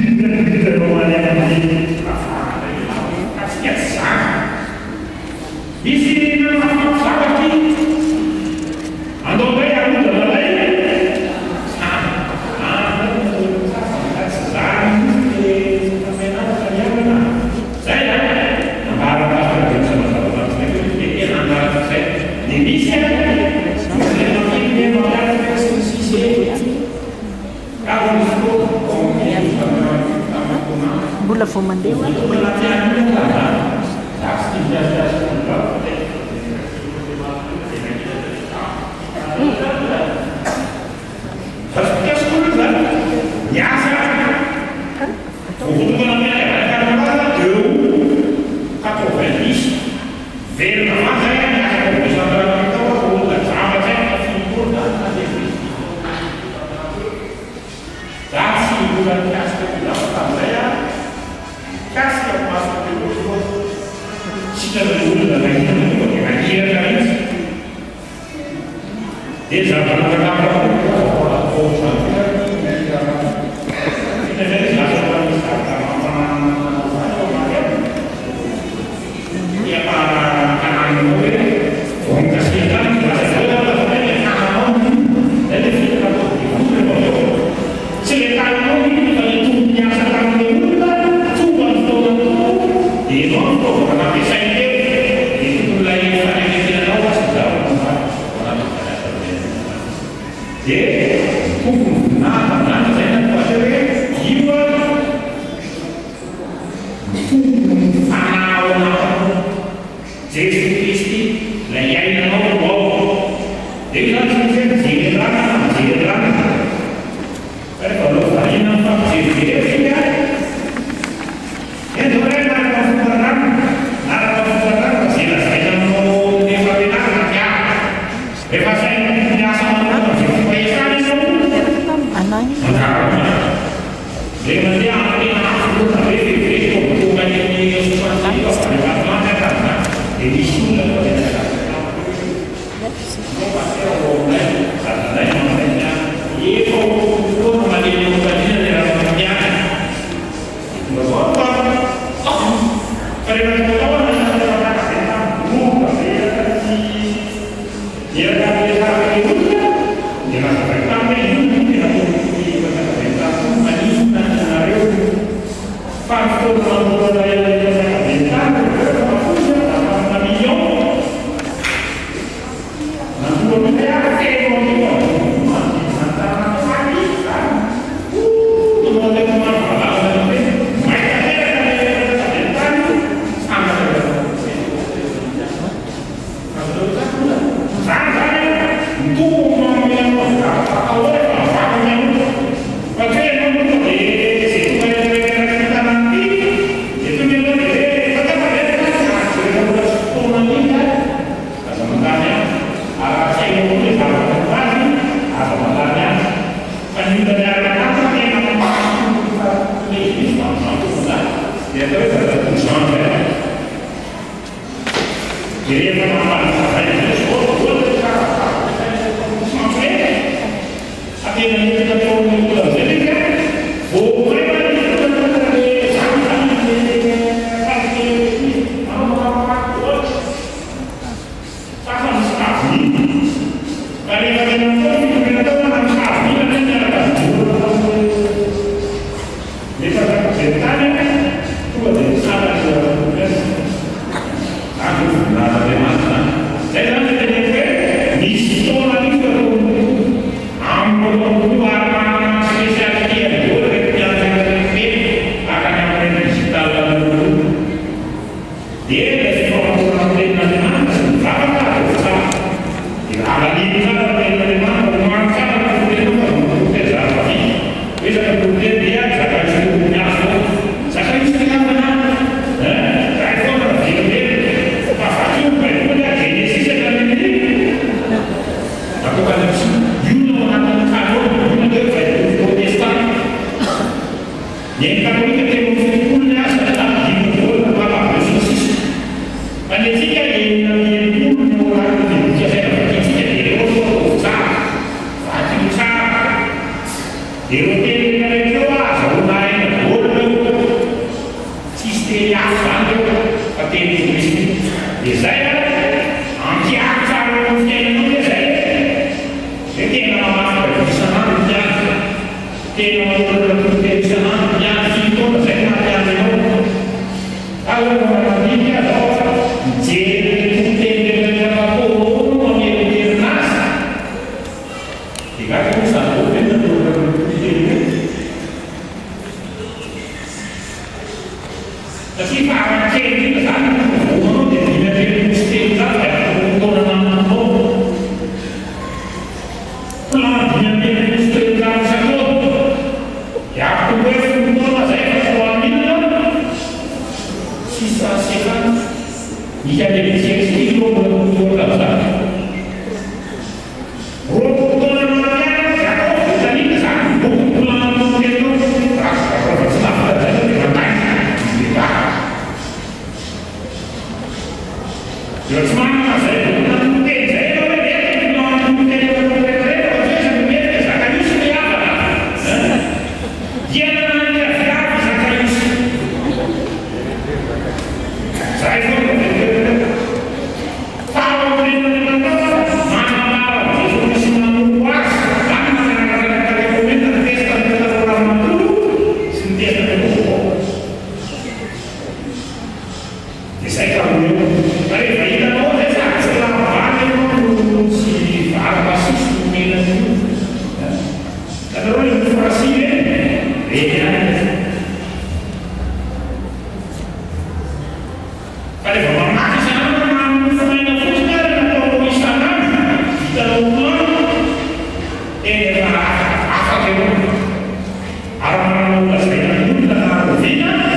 Inona no hitanao any amin'ny afahana ianao? Ka tsika tsy zany. Misy nanafako zavatra izy. Andao indray harodana ilay trano. Andao ny sasany ka tsy zany mihitsy le fampianarana ny havana. Zay an! Nambaran'i Pasteur James mazava tamintsika teo izy dia tena anaraka izay. Dia misy an! Misy ilay mampino hoe mampianatra sy ny sisa e! Mbola vao mandeha ho'a. Za tsy mbola nikasika olona tamin'izay aho, nikasika ny masoko teo aloha. Sitrana ilay olona nahita tonga dia nahiratra mihitsy. Dia zavatra hafa koa ao an-trano Indraindray izy lasa mba misy zavatra mampanahy izany ao anaty ao. Dia ampanananao hoe vao mikasika tany izy lasa avy eo zany lasa hoe ilay tananao no izay ilay fitaka atao devoly rehefa avy eo. Tsy ilay tananao no iny fa ilay tompo niasa tamin'ilay olona tonga ny fotoanan'ny Tompo dia ianao no fitaovana nampiasainy teo dia tokony ilay fanekempianao aza izao no mba manampy izany asa izay. Dia ny Tompo no voninahitra amin'izany izay no atao hoe io an! Mitombo ny fanahy ao anatinao. Jesoa Kristy, ilay iainanao no ao. Dia io izany tsy misy hoe mijery ny rano na mijery ny rano. Fa rehefa aleo variana mifampijery eo isika, dia ndao indray hanaraka ny fomba rano, hanaraka ny fomba rano fa izay lazaina aminao ao amin'ny fampianarana dia rehefa asain'ny Tompo miasa manokana amin'izay fomba iasana ianao, manaraka. Ilay mandeha amin'ny tena afo loatra be vetivety vao tonga any amin'ny soixante avy any Ambatolampy aho tamin'izany dia nisy olona tonga dia nilaza tamiko hoe ianao pasitera ao aminay sady izahay no mandray ny ahy efa ho roapolo taona malemy eo am-pandriana ilay ramatoa mpiandry dia tonga tao aho tampoka fa rehefa tonga tao aho nahita an'ilay mpanjaka be tamiko romotra be tsy Niaraka tamin'ilay tarika ilay olona dia nazavaiko taminy hoe inona no tena tombotsoa efa tafavela tamiko, maninona ianareo fa ny fotoana nanombohana ilay tafavela tamiko dia efa mafonja tamina million nandoa an'ilay aho telo amby efapolo manodidina ny tanàna tany. Ireo teny rehetra rehetra ireo ahazahoana aina daholo ireo. Tsisy teny hafa izany ireo fa teny anglisy mihitsy. Dia izay ary, ampiharo tsara eo amin'ny fiainanao ve izay e? Hoe tena mamaky baiboly isan'andro ny mpiandry. Tena manoratra toriteny isan'andro ny mpiandry. Firy taona izay no maha mpiandry anao? Fa eo vao mandinika aza aho fa mijery an'ireo toriteny rehetra rehetra nataonao no mamerimberina azy. Dia gaga aho hoe za daholo ve no nanoratra an'ireo toriteny ireo? Satria farany kely indrindra izany ny voanao dia 335 dia afaka 20 taona manomboka ao. Plan 335 isan-taona dia afaka hoe 10 taona izay efa 3650. Ny kalendrier sy kilo mbola miorina amin'izany. 20 taona maha-mpianatra dia ataovy vitan'inona izany ny boky ny plan notelo raha tsy ataovy tsy mahavita an'izay ianao dia mandainga mibebaha. Dia tsy manana an'izay boky nanolo-teny izay ianao hoe mety ny plan nanolo-teny ataonao rehetrarehetra fa tsy hoe izay no mety dia Zakaiosy ry havana a! Dia nananika viavy i Zakaiosy. Zay foana no vetivety teo. Fahaorenana natao manambara an'i Jesoa Kristy manompo Azy, izany no manaraka ny katekomena, ny Testamenta Taloha manontolo sy ny Testamenta Vaovao. Dia izay ka ho eo. Fa rehefa hitanao izay sady tsy lava-bary ianao no tsy vary masiso no omena ny olona. Hitanareo ilay mofo rasy ireny? Ireny ihany anefa. Fa rehefa mamaky isan'andro na ny mofo maina fotsiny ary no ataonao isan'andro, vitanao plan, tena efa afaka ianao. Ary manana ho lazaina amin'ny olona na rahoviana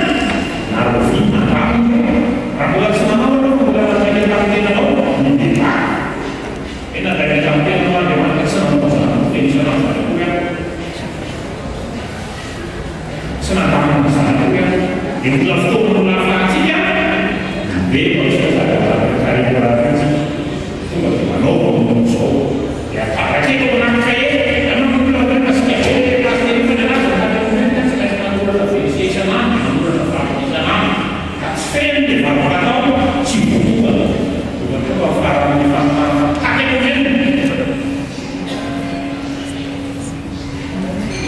na rahoviana angamba ianao. Raha mbola tsy nanao ianao no mbola nandainga tamin'ny tenanao, mibebaha. Hoe nandainga tamin'ny tenanao Andriamanitra tsy nanao an'izany toriteny isan'andro izany akory aho. Tsy nandamina an'izany akory aho. Dia mbola fotoana mbola ahafahantsika mibe amintsika zavatra karekara rahateo isika. Tonga dia manaova momba izao. Dia afarak'eto ao anaty kahie. Ianao no olona hoe masika be ilay pasitera io fa ny anazy ny katekomena tsy maintsy manoratra verset isan'andro, manoratra vavaka isan'andro. Ka tsy feno ilay vavaka atao, tsy voatokana. Tonga teo afaran'ny fanomanana katekomena.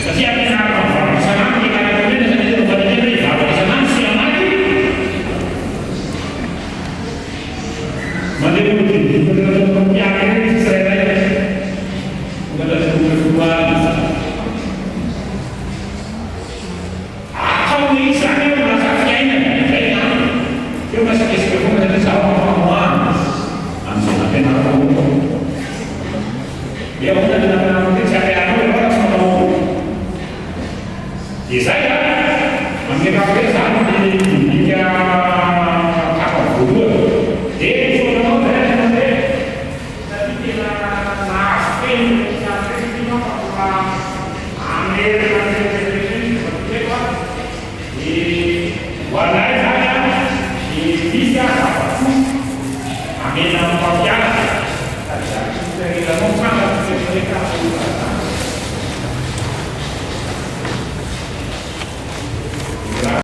Satria ampianarina mivavaka isan'andro ny katekomena satria tena fanekena hoe hivavaka isan'andro sy hamaky. Mandeha manodidina ny ataon'ny mpampianatra ireny izy tsirairay. Tonga hatraty 12 alina. Atao hoe izany eo lasa fiainana, izay ny antony. Teo lasa kesika foana satria izaho ampamoahana amin'izay nampianariko anao. Dia ahoana ny nampianariko teo tsy ampiharinao ianao raha tsy manao koa. Dia izay an! Amin'ny ankapobeny izany ny dinika tapany voalohany. Dia misaotra anao izay Andriamatoa e! Satria tena nahazo feno ireo mpianatra ireo mino aho fa mbola hamerina an'ireny rehetra ireny izy rehefa tonga eto an! Dia ho anay izany an, dia misy an zava-tsoa amena amin'ny mpampianatra sady izany tolotra ilanao tsara ny fepetra.